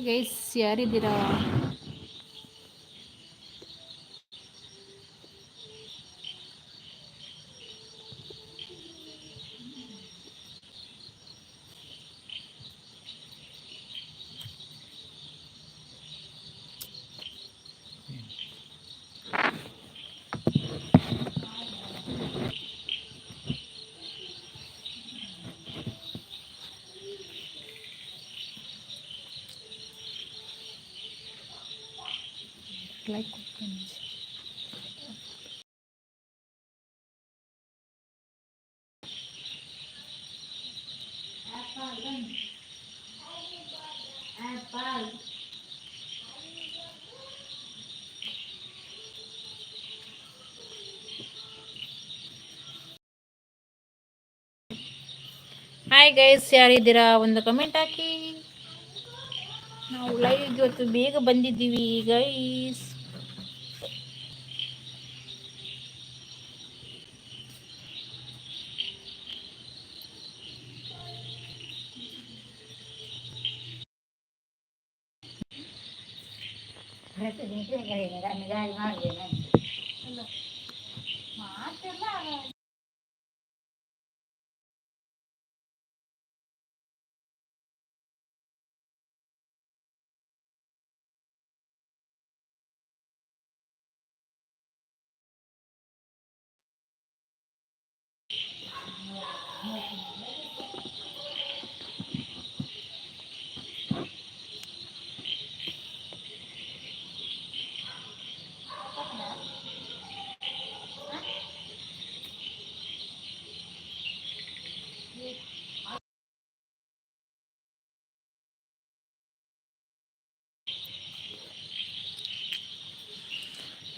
Hi guys, ಯಾರಿದ್ದೀರಾ? Like. Hi guys, ಯಾರಿದ್ದೀರಾ? ಒಂದು ಕಮೆಂಟ್ ಹಾಕಿ. ನಾವು ಲೈವ್ ಇವತ್ತು ಬೇಗ ಬಂದಿದ್ದೀವಿ ಗೈಸ್.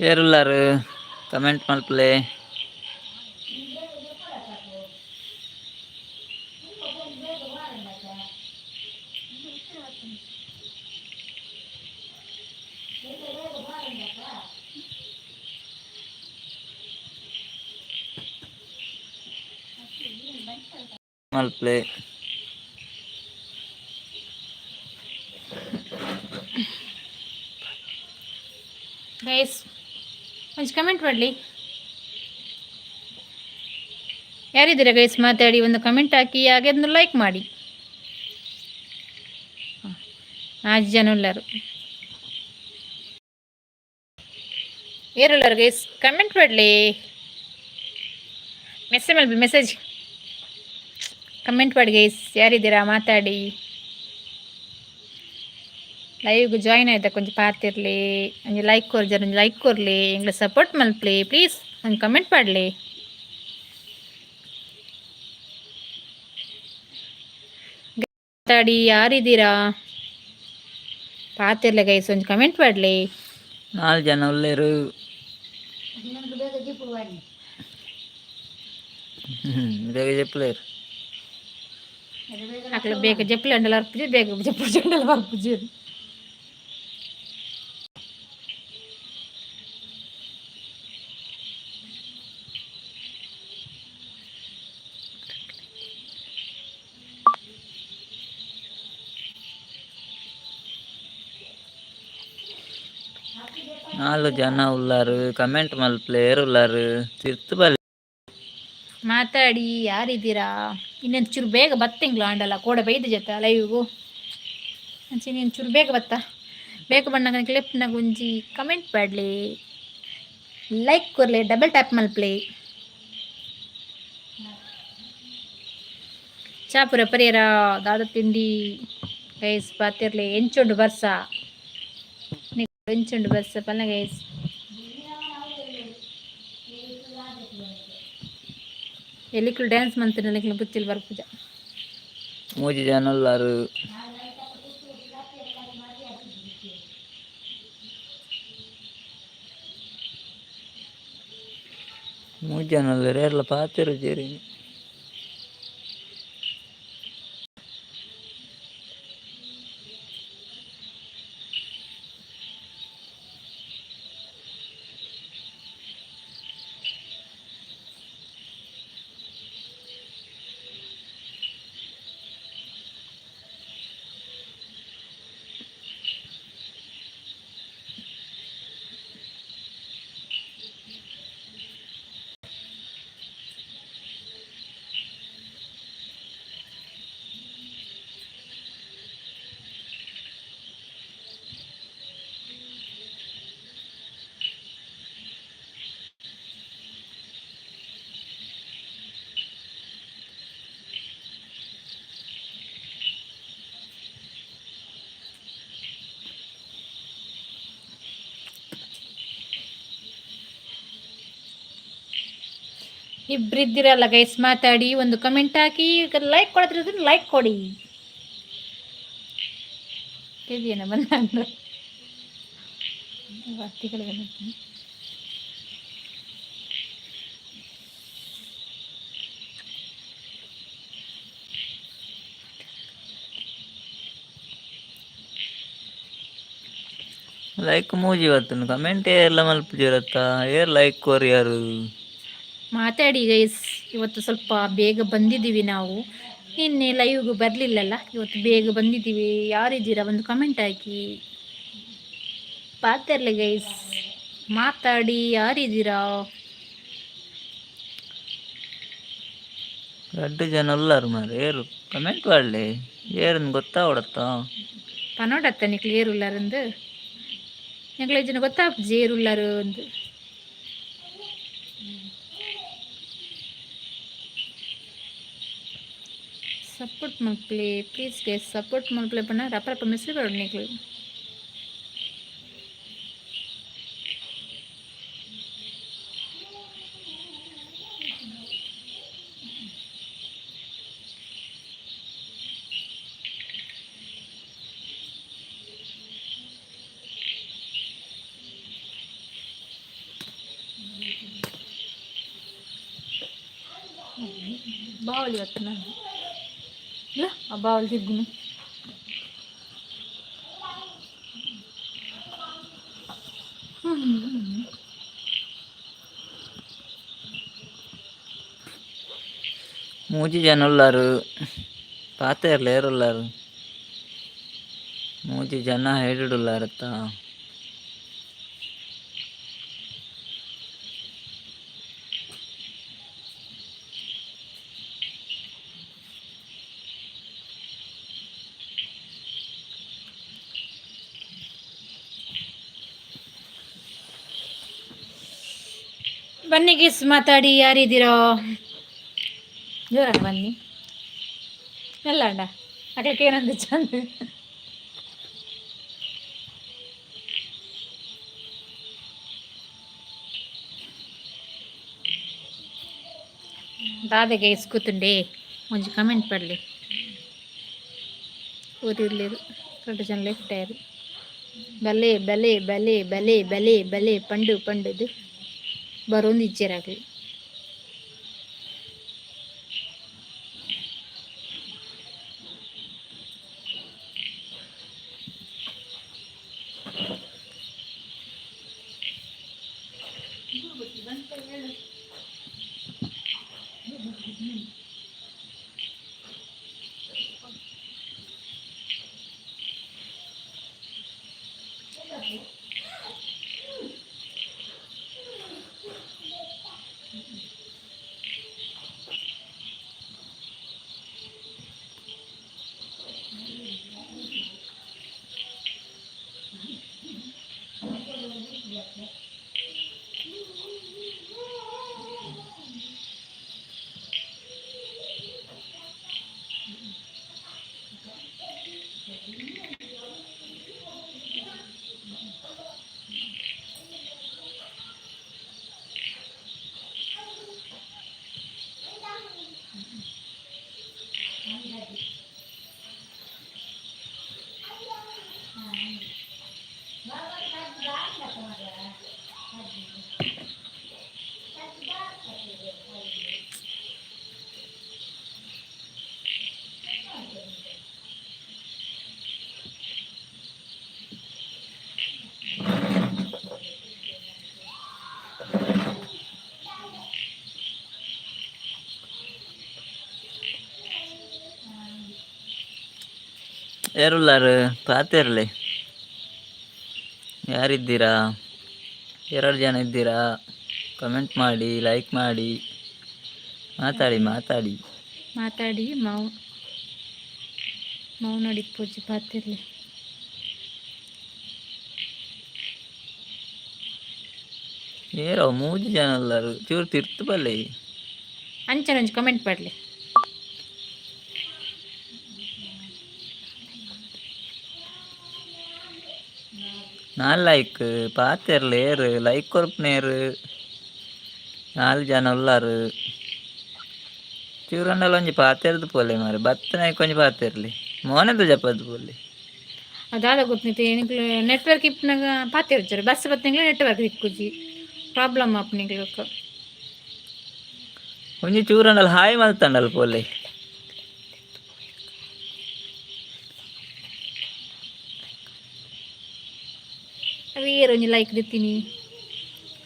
ಏರುಲ್ಲಾರು? ಕಮೆಂಟ್ ಮಲ್ಪಲೆ. ಮಲ್ಪಲೆ. ಗೈಸ್, ಒಂಚು ಕಮೆಂಟ್ ಮಾಡಲಿ. ಯಾರಿದ್ದೀರಾ ಗೈಸ್? ಮಾತಾಡಿ, ಒಂದು ಕಮೆಂಟ್ ಹಾಕಿ, ಹಾಗೆ ಅದನ್ನು ಲೈಕ್ ಮಾಡಿ. ಆಜ್ ಜನ ಉಳ್ಳಾರು. ಏರುಲ್ಲಾರು ಗೈಸ್? ಕಮೆಂಟ್ ಮಾಡಲಿ, ಮೆಸೇಜ್ ಮಲ್ಪಿ, ಮೆಸೇಜ್ ಕಮೆಂಟ್ ಮಾಡಿ ಗೈಸ್. ಯಾರಿದ್ದೀರಾ? ಮಾತಾಡಿ. ಲೈವ್ಗೆ ಜಾಯ್ನ್ ಆಯ್ತಾ ಕೊಂಚ ಪಾತಿರ್ಲಿ. ಒಂಜಿ ಲೈಕ್ ಕೊರ್ಜರ್, ಒಂಜಿ ಲೈಕ್ ಕೊರ್ಲಿ. ಎಂಗ್ಲ ಸಪೋರ್ಟ್ ಮಲ್ಪಲಿ ಪ್ಲೀಸ್. ಒಂದು ಕಮೆಂಟ್ ಮಾಡಲಿ. ಮಾತಾಡಿ, ಯಾರಿದ್ದೀರಾ? ಪಾತಿರ್ಲೆ ಗೈಸ್, ಒಂಜಿ ಕಮೆಂಟ್ ಮಾಡಲಿ. ನಾಲ್ ಜನ ಉಲ್ಲೇರು. ಬೇಗ ಜೆಪ್ಪುಲೇರು. ಅಕ್ಲೆ ಬೇಗ ಜಪ್ಪಲಿ ಅಂಡಲ ಅರ್ಪುಜಿ, ಬೇಗ ಜಪ್ಪು ಅಂಡಲ ಅರ್ಪುಜಿ. ನಾಲ್ ಜನ ಉಲ್ಲಾರು. ಕಮೆಂಟ್ ಮಲ್ಪಲೆ. ಏರುಲ್ಲಾರು? ತಿರ್ತು ಬಲೆ. ಮಾತಾಡಿ, ಯಾರಿದ್ದೀರಾ? ಇನ್ನೊಂದು ಚೂರು ಬೇಗ ಬತ್ತಿಂಗ್ಲ ಅಂಡಲ್ಲ ಕೋಡೆ ಬೈದು ಜೊತೆ ಲೈವ್ಗು. ಅಂಚೆ ನೀನು ಚೂರು ಬೇಗ ಬತ್ತ. ಬೇಗ ಬಣ್ಣಗ ಕ್ಲಿಪ್ನಾಗ ಒಂಜಿ ಕಮೆಂಟ್ ಮಾಡಲಿ, ಲೈಕ್ ಕೊರ್ಲಿ, ಡಬಲ್ ಟ್ಯಾಪ್ ಮಲ್ಪ್ಲಿ. ಚಾಪುರ ಪರಿಯರ? ದಾದ ತಿಂಡಿ ಗೈಸ್? ಪಾತಿರ್ಲಿ. ಎಂಚುಂಡು ಬರ್ಸ? ಎಂಚುಂಡು ಬರ್ಸ ಪನ್ನ ಗೈಸ್? ಎಲ್ಲಿಕ್ಲು ಡ್ಯಾನ್ಸ್ ಮಂತಿನ ಎಲ್ಲಿಕ್ಲು ಬುಚ್ಚಿಲ್ ಬರ್ಪುಜ. ಮೂಜಿ ಜನ ಉಲ್ಲಾರು. ಮೂಜಿ ಜನ ಉಲ್ಲೇರು. ಏರ್ಲ ಪಾತೆರುಜೆರ್. ಇಬ್ಬರಿದ್ದೀರಲ್ಲ ಗೈಸ್, ಮಾತಾಡಿ, ಒಂದು ಕಮೆಂಟ್ ಹಾಕಿ, ಲೈಕ್ ಕೊಡೋದ್ರ ಲೈಕ್ ಕೊಡಿ. ಇದೆಯೇನ ಬಂದ ವಾರ್ತೆಗಳು. ಲೈಕ್ ಮೂಜಿ ಬತ್ತುಂಡು, ಕಮೆಂಟ್ ಏರ್ಲ ಮಲ್ಪುಜಿರತ್ತ? Hair like courier? ಮಾತಾಡಿ ಗೈಸ್. ಇವತ್ತು ಸ್ವಲ್ಪ ಬೇಗ ಬಂದಿದ್ದೀವಿ ನಾವು. ನಿನ್ನೆ ಲೈವ್ಗೆ ಬರಲಿಲ್ಲಲ್ಲ, ಇವತ್ತು ಬೇಗ ಬಂದಿದ್ದೀವಿ. ಯಾರಿದ್ದೀರಾ? ಒಂದು ಕಮೆಂಟ್ ಹಾಕಿ. ಪಾತಿರ್ಲಿ ಗೈಸ್, ಮಾತಾಡಿ, ಯಾರಿದ್ದೀರಾ? ರಡ್ಡು ಜನ ಉಲ್ಲಾರು ಮಾರೆ. ಏರು ಕಮೆಂಟ್ ಮಾಡಲಿ, ಏರನ್ ಗೊತ್ತಾವಡತ್ತ. ಪನೋಡತ್ತ ನಿಕ್ಲು ಏರುಲ್ಲಾರಂದು. ಎಂಕ್ಲೆ ಜನ ಗೊತ್ತಾಪುಜಿ ಏರುಲ್ಲಾರು ಅಂದು. ಸಪೋರ್ಟ್ ಮಲ್ಪಲೆ ಪ್ಲೀಸ್ ಗೈಸ್. ಸಪೋರ್ಟ್ ಮಲ್ಪಲೆ ಪಂಡ ರಪ್ಪ ರಪ್ಪ ಮೆಸೇಜ್ ಬರೋಡು ನಿಕ್ಲು. ಬಾವಲಿ ಬರ್ತನ ಇಲ್ಲ, ಆ ಬಾವಲಿ ತಿರ್ಗುನು. ಮೂಜಿ ಜನ ಉಲ್ಲಾರು. ಪಾತೆರ್ಲ, ಏರುಲ್ಲಾರು? ಮೂಜಿ ಜನ ಹೇಳುಡುಲ್ಲಾರತ್ತ. ಬನ್ನಿ ಗೀಸ್, ಮಾತಾಡಿ, ಯಾರಿದ್ದೀರೋ? ಜೋರಾಗಿ ಬನ್ನಿ. ಎಲ್ಲ ಅಣ್ಣ ಅಕ್ಲಕ್ಕೆ ಏನಂದು ಚಂದ. ದಾದೆಗೆ ಇಸ್ಕೂತುಂಡೆ, ಒಂಜಿ ಕಮೆಂಟ್ ಪಡ್ಲಿ. ಊರಿರ್ಲೇರು ದೊಡ್ಡ ಜನ ಲೆಫ್ಟ್ ಆಯ್ರು. ಬಲೆ ಬಲೆ ಬಲೆ ಬಲೆ ಬಲೆ ಬಲೆ ಪಂಡು ಪಂಡುದು ಬರೋಂದು ಇಜ್ಜೆರಾಗ್ಲಿ. ಏರುಲ್ಲಾರು? ಪಾತೆರ್ಲೆ, ಯಾರಿದ್ದೀರಾ? ಎರಡು ಜನ ಇದ್ದೀರಾ. ಕಮೆಂಟ್ ಮಾಡಿ, ಲೈಕ್ ಮಾಡಿ, ಮಾತಾಡಿ ಮಾತಾಡಿ. ಮಾತಾಡಿ. ಮಾವು ಮೌನಡಿ ಪೂಜೆ ಪಾತಿರ್ಲಿ. ಏರೋ ಮೂಜಿ ಜನ ಉಲ್ಲಾರು, ಚೂರು ತಿರ್ತು ಬಲ್ಲೆ. ಅಂಚನೆ ಒಂಜಿ ಕಮೆಂಟ್ ಪಡ್ಲಿ. ನಾಲ್ ಲೈಕ್. ಪಾತೆರ್ಲೆ, ಏರು ಲೈಕ್ ಕೊರ್ಪುನೇರು? ನಾಲ್ ಜನ ಉಲ್ಲಾರು. ಚೂರಂಡಲ ಒಂಜಿ ಪಾತೆರ್ದು ಪೋಲೆ ಮಾರೆ, ಬತ್ತನ ಒಂಜಿ ಪಾತೆರ್ಲಿ, ಮೋನೆದ ಜಪದ್ ಪೋಲೆ. ಅದಾದ ಗೊತ್ತಿತ್ತು ಎಂಕ್ಲು ನೆಟ್ವರ್ಕ್ ಇಪ್ಪುನಾಗ ಪಾತೆರ್ಜರು, ಬಸ್ ಬತ್ತಿನಗ್ಲೆ ನೆಟ್ವರ್ಕ್ ಇಕ್ಕುಜಿ, ಪ್ರಾಬ್ಲಮ್ ಆಪುನಿಗ್ಲಕ್ಕ. ಒಂಜಿ ಚೂರಂಡಲ ಹಾಯ್ ಮಲ್ತಂಡಲ್ ಪೋಲೆ. ಅವು ಏರ್ ಒಂಜಿ ಲೈಕ್ ದಿತ್ತೀನಿ.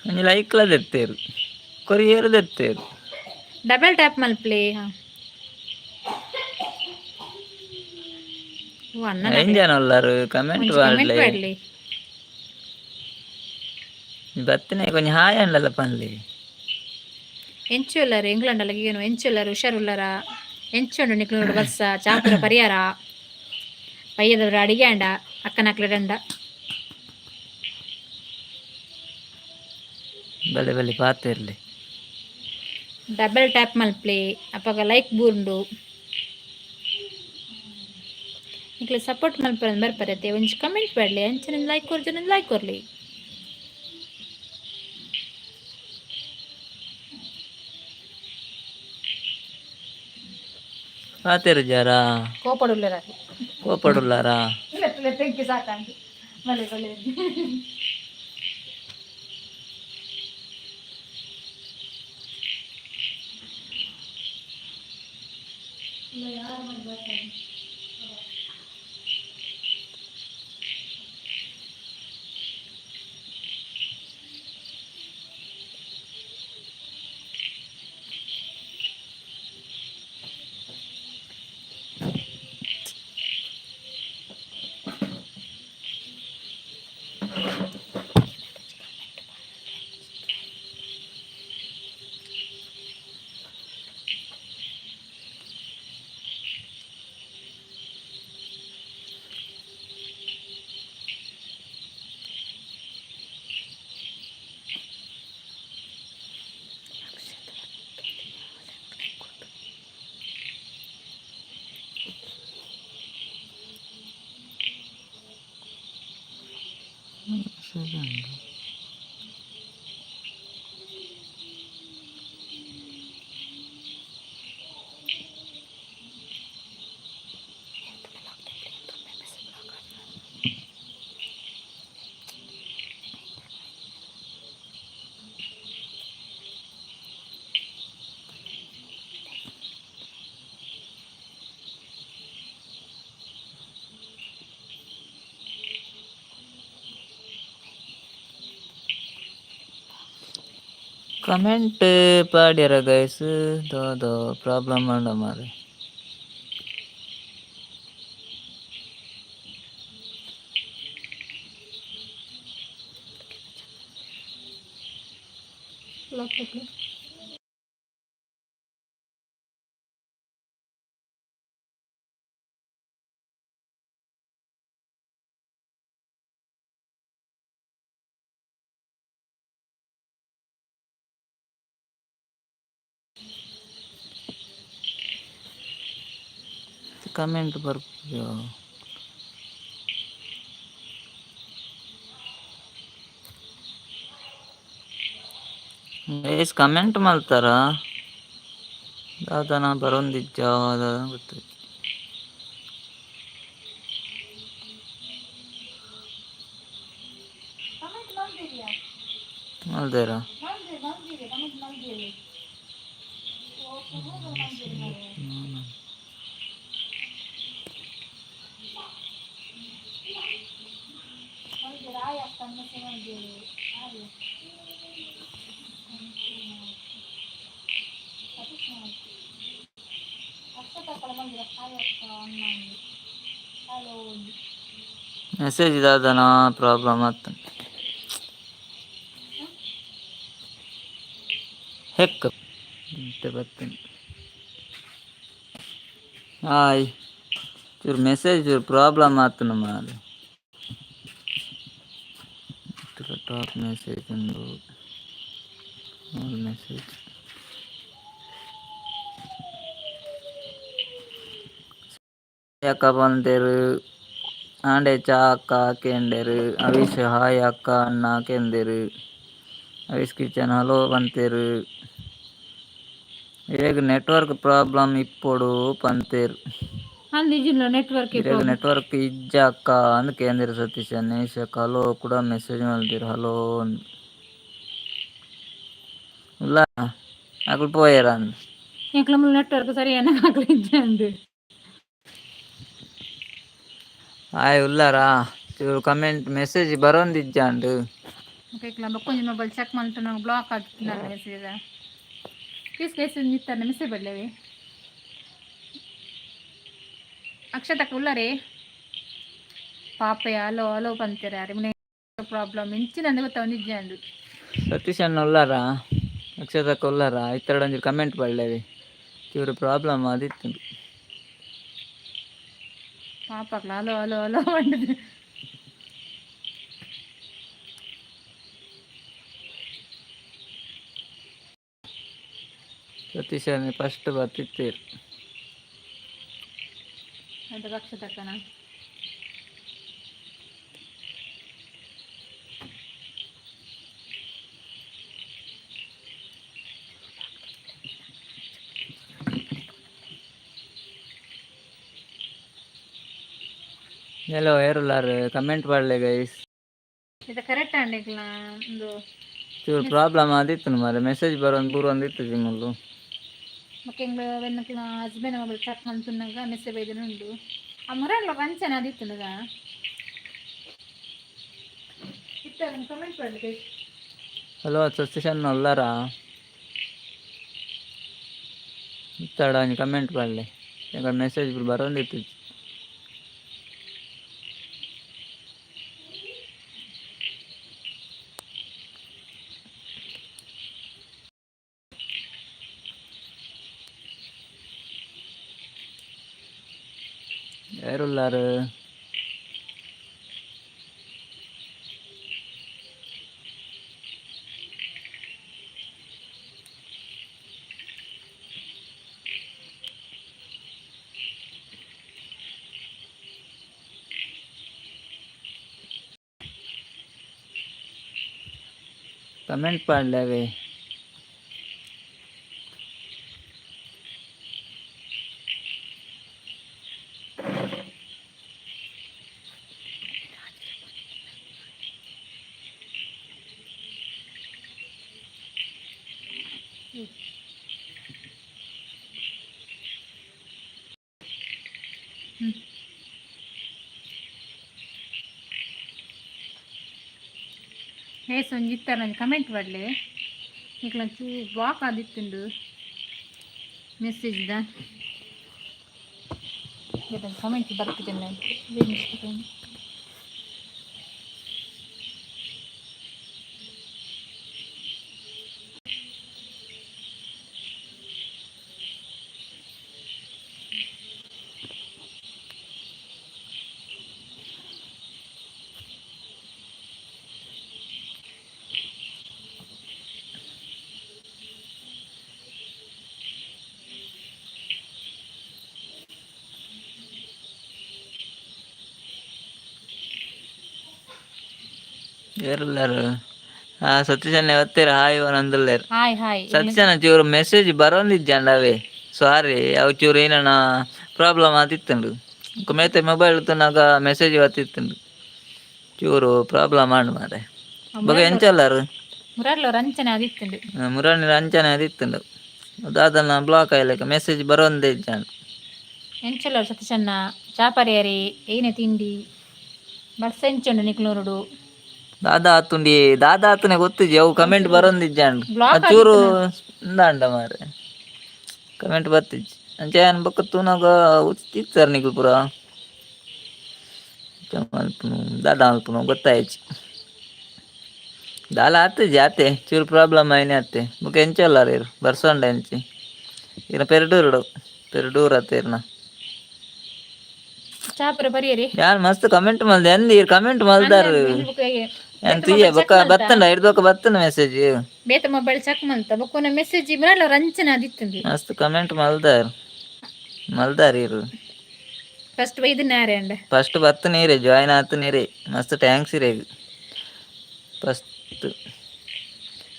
ಒಂಜಿ ಲೈಕ್ಲ ದೆತ್ತೇರು, ಕೊರಿಯರ್ ದೆತ್ತೇರು. ಡಬಲ್ ಟ್ಯಾಪ್ ಮಲ್ಪ್ಲೆ. ಹಾ, ಓ ಅಣ್ಣ. ಎಂಜನ ಉಲ್ಲರು? ಕಮೆಂಟ್ ಒಂಜಿ ಕಮೆಂಟ್ ಪಾಡ್ಲೆ. ಪಾಡ್ಲೆ. ಬತ್ತನೆ ಒಂಜಿ ಹಾಯ್ ಅಂಡಲ ಪನ್ಲೆ. ಎಂಚು ಉಲ್ಲರು ಇಂಗ್ಲೆಂಡಲ್ಲ ಏನು? ಎಂಚು ಉಲ್ಲರು? ಹುಷಾರುಲ್ಲರ? ಎಂಚು ಉಂಡು ನಿಕ್ಲು? ಬರ್ಸ ಚಾಪುರ ಪರಿಹಾರ ಪಯ್ಯದವರು ಅಡಿಗೆ ಅಂಡ ಅಕ್ಕನಕ್ಲೆಡಂಡ. ಬಲೆ ಬಲೆ ಪಾತೆರ್ಲೆ. ಡಬಲ್ ಟ್ಯಾಪ್ ಮಲ್ಪ್ಲೆ, ಅಪಗ ಲೈಕ್ ಬೂರ್ಂಡು. ನಿಕ್ಲೆ ಸಪೋರ್ಟ್ ಮಲ್ಪರೆ ಬರ್ಪರತೆ, ಒಂಜಿ ಕಮೆಂಟ್ ಪಾಡ್ಲೆ. ಅಂಚನೆ ಲೈಕ್ ಕೊರ್ಜನ, ಲೈಕ್ ಕೊರ್ಲಿ. ಪಾತೆರು ಜರಾ. ಕೋಪಡುಲ್ಲರ. ಕೋಪಡುಲ್ಲಾರಾ? ಸಾಕಂಡು ಬಲೆ ಬಲೆ. ಕಮೆಂಟ್ ಪಾಡ್ಯರ ಗೈಸ್, ದಾದ ಪ್ರಾಬ್ಲಮ್ ಉಂಡ ಮಾರೆ? ಲಾಕ್. ಕಮೆಂಟ್ ಬರ್ಪುಜ. ಗೈಸ್, ಕಮೆಂಟ್ ಮಲ್ತಾರ? ದಾದನ ಬರೊಂದಿಜ್ಜ, ದಾದ ಗೊತ್ತಿಜ್ಜಿ. ಕಮೆಂಟ್ ಮಲ್ದಿರಿಯಾ? ಮಲ್ದೇರಾ? ಮಲ್ದಿರಿ, ಮಲ್ದಿರಿ, ಕಮೆಂಟ್ ಮಲ್ದಿರಿ. ಮಲ್ದಿರಿ ಮಾರ್ರೆ. ಮಲ್ದಿರಿ, ಆಯ್ ಅಕ್ಕ ಮೆಸೇಜ್ ಮಲ್ದಿರಿ, ಆಯ್. ಸತೀಶ್ ನಾಯ್ಕ್, ಅಕ್ಷತಾ ಕಳ ಮಲ್ದಿರ, ಹಾಯ್ ಅಕ್ಕ, ಅಣ್ಣ ಅಂದು, ಹಲೋ ಒಂದು. ಮೆಸೇಜ್ ದಾದನ ಪ್ರಾಬ್ಲಮ್ ಆತ ಹೆಕ್ ಮತ್ತೆ ಬರ್ತೇನೆ. ಹಾಯ್, ಚೂರು ಮೆಸೇಜ್ ಚೂರು ಪ್ರಾಬ್ಲಮ್ ಆತನ ಮಾರೆ. ಟಾಪ್ ಮೆಸೇಜ್ ಉಂಡು, ಆಲ್ ಮೆಸೇಜ್. ಅಕ್ಕ ಬಂದೇರು, ಆಂಡೆ ಚಾ ಅಕ್ಕ ಕೇಂದೇರು. ಅವಿಶ್ ಹಾಯ್ ಅಕ್ಕ ಅಣ್ಣ ಕೇಂದೇರು. ಅವಿಶ್ ಕಿಚನ್ ಹಲೋ ಬಂತೇರು. ಇರೆಗ್ ನೆಟ್ವರ್ಕ್ ಪ್ರಾಬ್ಲಮ್ ಇಪ್ಪೊಡು ಪಂತೇರ್. ಅಂದ್ ನೆಟ್ವರ್ಕ್. ಇರೆಗ್ ನೆಟ್ವರ್ಕ್ ಇಜ್ಜ ಅಕ್ಕ ಅಂದ್ ಕೇಂದಿರು ಸತೀಶ್. ನೇಶಕ್ ಹಲೋ ಕೂಡ ಮೆಸೇಜ್ ಮಲ್ದಿರು ಹಲೋ. ಉಲ್ಲ ಅಕುಲು ಪೋಯೆರ್ ಅಂದ್. ಎಂಕ್ಲ ನೆಟ್ವರ್ಕ್ ಸರಿಯಾನ ಇಜ್ಜ ಅಂದ್. ಆಯ್ ಉಲ್ಲಾರಾ? ಚೂರು ಕಮೆಂಟ್ ಮೆಸೇಜ್ ಬರೋಂದಿಜ್ಜಾಂಡ್. ಎಂಕ್ಲ ಬೊಕ್ಕೊಂಜಿ ಮೊಬೈಲ್ ಚೆಕ್ ಮಲ್ತುಂಡ ಬ್ಲಾಕ್ ಆದಿತ್ತಿನ ಮೆಸೇಜ್. ಪ್ಲೀಸ್ ಮೆಸೇಜ್ ನಿತ್ತಾನೆ ಮೆಸೇಜ್ ಬಡ್ಲೆವೆ. ಅಕ್ಷತಕ್ಕ ಉಲ್ಲರೇ? ಪಾಪೆ ಹಲೋ ಹಲೋ ಪಂತೆರ್. ಯಾರು ಪ್ರಾಬ್ಲಮ್ ಇಂಚಿನ ಗೊತ್ತ ಒಂದಿಜ್ಜಾಂಡ್. ಸತೀಶ್ ಅಣ್ಣ ಉಲ್ಲಾರಾ? ಅಕ್ಷತಕ್ಕ ಉಲ್ಲಾರಾ? ಇತ್ತಡ ಒಂಜಿ ಕಮೆಂಟ್ ಬಲ್ಲೆವಿ, ಚೂರು ಪ್ರಾಬ್ಲಮ್ ಆದಿತ್ತು. ಪಾಪಕ್ಲ ಹಲೋ ಹಲೋ ಹಲೋ ಪಂಡುದು. ಸತೀಶ್ ಅಣ್ಣ ಫಸ್ಟ್ ಬರ್ತಿತ್ತೀರ್. ಅದು ಅಕ್ಷತಕ್ಕನ. ಹಲೋ, ಏರುಲ್ಲಾರ್? ಕಮೆಂಟ್ ಪಾಡ್ಲೆ ಗೈಸ್. ಇದು ಕರೆಕ್ಟ್ ಅಂಡ್ ಎಂಕ್ಲ ಒಂದು. ಚೂರು ಪ್ರಾಬ್ಲಮ್ ಆದಿತ್ತು ಮಾರೆ, ಮೆಸೇಜ್ ಬರೋಂದು ಬೂರೊಂದಿತ್ತು ಜಿಮ್ಮಲ್ಲು. ಬೊಕ್ಕ ಎಂಕ್ಲ ಎಂಕ್ಲ ಹಸ್ಬೆಂಡ್ ಮೊಬೈಲ್ ಚೆಕ್ ಮಲ್ತುನಗ ಮೆಸೇಜ್ ಬೈದಿನ ಉಂಡು. ಆ ಮುರಲ್ಲ ವಂಚನೆ ಆದಿತ್ತುನಗ ಇತ್ತ ಕಮೆಂಟ್ ಪಾಡ್ಲೆ ಗೈಸ್. ಹಲೋ ಸತೀಶ್ ಅಣ್ಣ ಉಲ್ಲಾರಾ? ಇತ್ತಡ ಒಂಜಿ ಕಮೆಂಟ್ ಪಾಡ್ಲೆ, ಎಂಕ ಮೆಸೇಜ್ ಪೂರ ಬರೋಂದಿತ್ತು. ಏರುಲ್ಲಾರ್? ಕಮೆಂಟ್ ಪಾಡ್ಲೆ ಅವೇ. ಗೈಸ್, ಒಂಜಿ ಇತ್ತರ ಒಂಜಿ ಕಮೆಂಟ್ ಪಾಡ್ಲೆ. ನಿಕ್ಲ ಚೂ ಬ್ಲಾಕ್ ಆದಿತ್ತುಂಡು ಮೆಸೇಜ್ ದ. ಕಮೆಂಟ್ ಬರ್ತಿದ್ದೆ. ಏರುಲ್ಲಾರ್? ಹಾ ಸತೀಶ್ ಅಣ್ಣ ಒತ್ತೀರ ಹಾಯ್ ಅಂದುಲ್ಲೇರ್. Hi hi. ಸತೀಶ್ ಅಣ್ಣ, ಚೂರು ಮೆಸೇಜ್ ಬರೋಂದಿಜ್ಜಾಂಡ್ ಅವೇ, ಸಾರಿ. ಅವು ಚೂರು ಏನನ ಪ್ರಾಬ್ಲಮ್ ಆದಿತ್ತುಂಡು. ಮೇತೆ ಮೊಬೈಲ್ ತೂನಗ ಮೆಸೇಜ್ ಬತ್ತಿತ್ತುಂಡು. ಚೂರು ಪ್ರಾಬ್ಲಮ್ ಆಂಡ್ ಮಾರೆ. ಬೊಕ ಎಂಚಲ್ಲಾರು? ಮುರಲ್ಲ ರಂಚನೆ ಆದಿತ್ತುಂಡು. ಮುರಾನಿ ಅಂಚನೆ ಆದಿತ್ತುಂಡು. ದಾದನ ಬ್ಲಾಕ್ ಆಯ್ಲೆಕ ಮೆಸೇಜ್ ಬರೋಂದೇ ಇಜ್ಜಾಂಡ್. ಎಂಚಲ್ಲ ಸತೀಶಣ್ಣ? ಚಾಪರಿಯರಿ ಏನೆ ತಿಂಡಿ? ಬರ್ಸ ಎಂಚುಂಡು ನಿಕ್ಲೂರುಡು? ದಾದಾ ಆತುಂಡಿ, ದಾದಾ ಆತನೆ ಗೊತ್ತಿಜ್ಜಿ. ಅವು ಕಮೆಂಟ್ ಬರೋಂದಿಜ್ಜಾಂಡ್. ಬ್ಲಾಕ್. ಚೂರು ಇಂದಾಂಡ ಮಾರೆ, ಕಮೆಂಟ್ ಬತ್ತಿಜ್ಜಿ. ಅಂಚ ಯಾನ್ ಬೊಕ್ಕ ತೂನಗ ಇತ್ತರ್ ನಿಕುಲು ಪೂರ. ಅಂಚ ಮಲ್ಪುನು, ದಾದ ಮಲ್ಪುನು ಗೊತ್ತಾಯ್ಚಿ. ದಾಲ ಆತಿಜಿ ಆತೆ, ಚೂರು ಪ್ರಾಬ್ಲಮ್ ಆಯ್ನೆ ಆತೆ. ಬೊಕ ಎಂಚ ಉಲ್ಲಾರ್ ಇರ್? ಬರ್ಸೊಂಡ ಎಂಚಿ ಇರ್ನ? ಪೆರ್ಡೂರುಡು, ಪೆರ್ಡೂರು ಅತ್ತ ಇರ್ನ? ಚಾಪುರ ಪರಿಯರಿ. ಯಾನ್ ಮಸ್ತ್ ಕಮೆಂಟ್ ಮಲ್ದೆ ಅಂದ್, ಇರ್ ಕಮೆಂಟ್ ಮಲ್ದಾರ್. ಯಾನ್ ತೂಯೆ, ಬೊಕ್ಕ ಬತ್ತಂಡ ಐರ್ದ್ ಬೊಕ್ಕ ಬತ್ತಂಡ ಮೆಸೇಜ್. ಬೇತೆ ಮೊಬೈಲ್ ಚೆಕ್ ಮಲ್ತ ಬೊಕ್ಕ ಮೆಸೇಜ್ ಬರಲ್ಲ, ರಂಚನೆ ಆದಿತ್ತುಂಡು. ಮಸ್ತ್ ಕಮೆಂಟ್ ಮಲ್ದಾರ್ ಮಲ್ದಾರ್ ಇರು. ಫಸ್ಟ್ ಬೈದು ನಾರೆ ಅಂಡ. ಫಸ್ಟ್ ಬತ್ತು ನೀರೆ, ಜಾಯ್ನ್ ಆತು ನೀರೆ. ಮಸ್ತ್ thanks ಇರೇಗ್. ಫಸ್ಟ್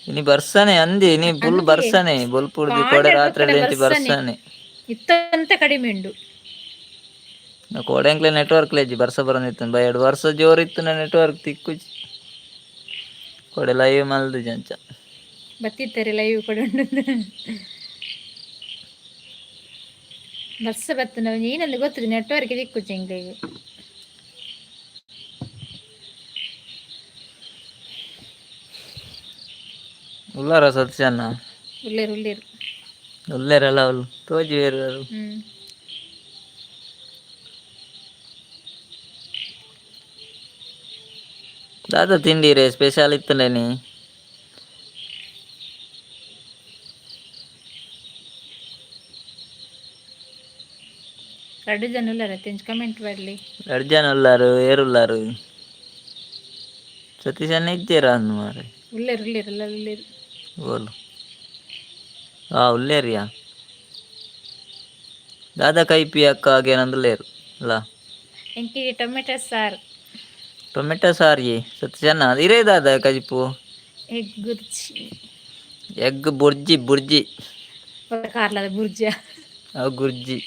ಇನಿ ಬರ್ಸನೆ ಅಂದಿ ಇನಿ ಫುಲ್ ಬರ್ಸನೆ ಬೊಲ್ಪುಡ್ದು ಕೋಡೆ ರಾತ್ರಿ ಎಂಚಿ ಬರ್ಸನೆ. ಇತ್ತಂತ ಕಡಿಮೆ ಉಂಡು. ಕೋಡೆ ಎಂಕ್ಲೆ ನೆಟ್ವರ್ಕ್ ಲೇಜಿ ಬರ್ಸ ಬರಂದಿತ್ತು ಬೈ 2 ವರ್ಷ ಜೋರು ಇತ್ತು ನೆಟ್ವರ್ಕ್ ತಿಕ್ಕುಜಿ ಕೋಡೆ ಲೈವ್ ಮಲ್ದು ಜಂಚ. ಬತ್ತಿತ್ತಾರೆ ಲೈವ್ ಕೂಡ ಉಂಡು. ಬರ್ಸ ಬತ್ತನ ಏನಂದು ಗೊತ್ತಿದೆ ನೆಟ್ವರ್ಕ್ ದಿಕ್ಕುಜಿ ಎಂಕ್ಲೆಗ್. ಉಲ್ಲಾರ ಸತ್ಯಣ್ಣ? ಉಲ್ಲೇರು ಉಲ್ಲೇರು. ಉಲ್ಲೇರಲ್ಲ ಅವ್ಲು ತೋಜಿ ಬೇರೆ. ದಾದ ತಿಂಡಿ ರೇ ಸ್ಪೆಷಲ್ ಇತ್ತಂಡೇನಿ? ರಡ್ಡು ಜನ ಉಲ್ಲಾರ ತೆಂಚ್ ಕಮೆಂಟ್ ಬರ್ಲಿ. ರಡ್ಡು ಜನ ಉಲ್ಲಾರು, ಏರುಲ್ಲಾರು? ಸತೀಶ್ ಅಣ್ಣ ಇದ್ದೀರಾ ಅಂದ್ ಮಾರೆ. ಉಲ್ಲೇರು ಉಲ್ಲೇರು ಎಲ್ಲ ಉಲ್ಲೇರು. ಬೋಲು ಆ ಉಲ್ಲೇರಿಯಾ ದಾದಾ ಕೈಪಿ ಅಕ್ಕ ಆಗೇನಂದು ಲೇರು ಅಲ್ಲ. ಎಂಕಿ ಟೊಮೆಟೊ ಸಾರು. ಟೊಮೆಟೊ ಸಾರಿ ಸತೀಶ್ ಅಣ್ಣ ಇರೇ ದಾದ ಕಜಿಪು? ಎಗ್ ಗುರ್ಜಿ. ಎಗ್ ಬುರ್ಜಿ ಬುರ್ಜಿ. ಕಾರ್ಲದ ಬುರ್ಜ. ಅವು ಗುರ್ಜಿ.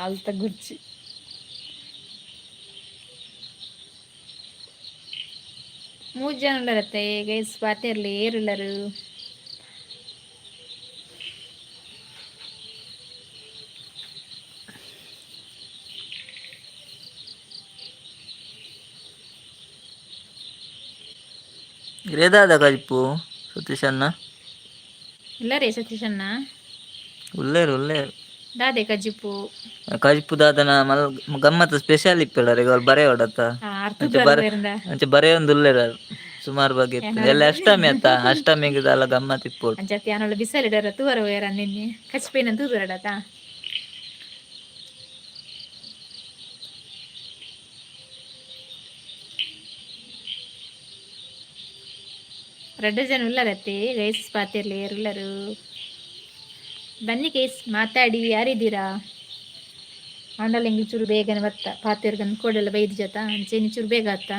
ಅಲ್ತ ಗುರ್ಜಿ. ಮೂರು ಜನ ಉಲ್ಲರತ್ತೆ ಗೈಸ್, ಪಾತೆರ್ಲಿ, ಏರುಲ್ಲರು? ಇರೇ ದಾದ ಕಜಿಪು ಸತೀಶ್ ಅಣ್ಣ? ಇಲ್ಲ ರೀ ಸತೀಶಣ್ಣ. ಉಲ್ಲೇರು ಉಲ್ಲೇರು. ದಾದೆ ಕಜಿಪು? ಕಜಿಪು ದಾದನ ಮಲ್ ಗಮ್ಮತ್ ಸ್ಪೆಷಲ್ ಇಪ್ಪೆಲ್ಲ ಅವ್ರು ಬರೇ ಹೊಡತ್ತ. ಅರ್ಥ. ಬರ ಅಂಚೆ ಬರೇ ಒಂದು ಉಲ್ಲೇರ ಸುಮಾರು ಬಗ್ಗೆ ಇತ್ತು ಎಲ್ಲ ಅಷ್ಟಮಿ ಅತ್ತ ಅಷ್ಟಮಿಗೆ ದಾಲ ಗಮ್ಮತ್ ಇಪ್ಪೋಡು. ಅಂಚತ್ತಿ ಆನೊಳ ಬಿಸಲಿಡರ ತೂವರ ಹೋಯರ ನಿನ್ನೆ ಕಚ್ಪೇನ ತೂದುರಡತ. ರಡ್ಡು ಜನ ಉಲ್ಲರತ್ತೆ ಗೈಸ್, ಪಾತಿರ್ಲಿ, ಏರುಲ್ಲರು? ಬನ್ನಿ ಗೈಸ್, ಮಾತಾಡಿ, ಯಾರಿದ್ದೀರಾ? ಆಂಡಲ ಇಂಗ್ ಚೂರು ಬೇಗನೆ ಬತ್ತ ಪಾತೆರ್ಗನ್ ಕೋಡೆಲ್ಲ ಬೈದು ಜತ ಅಂಚೆನಿ ಚೂರು ಬೇಗ ಆತ್ತ.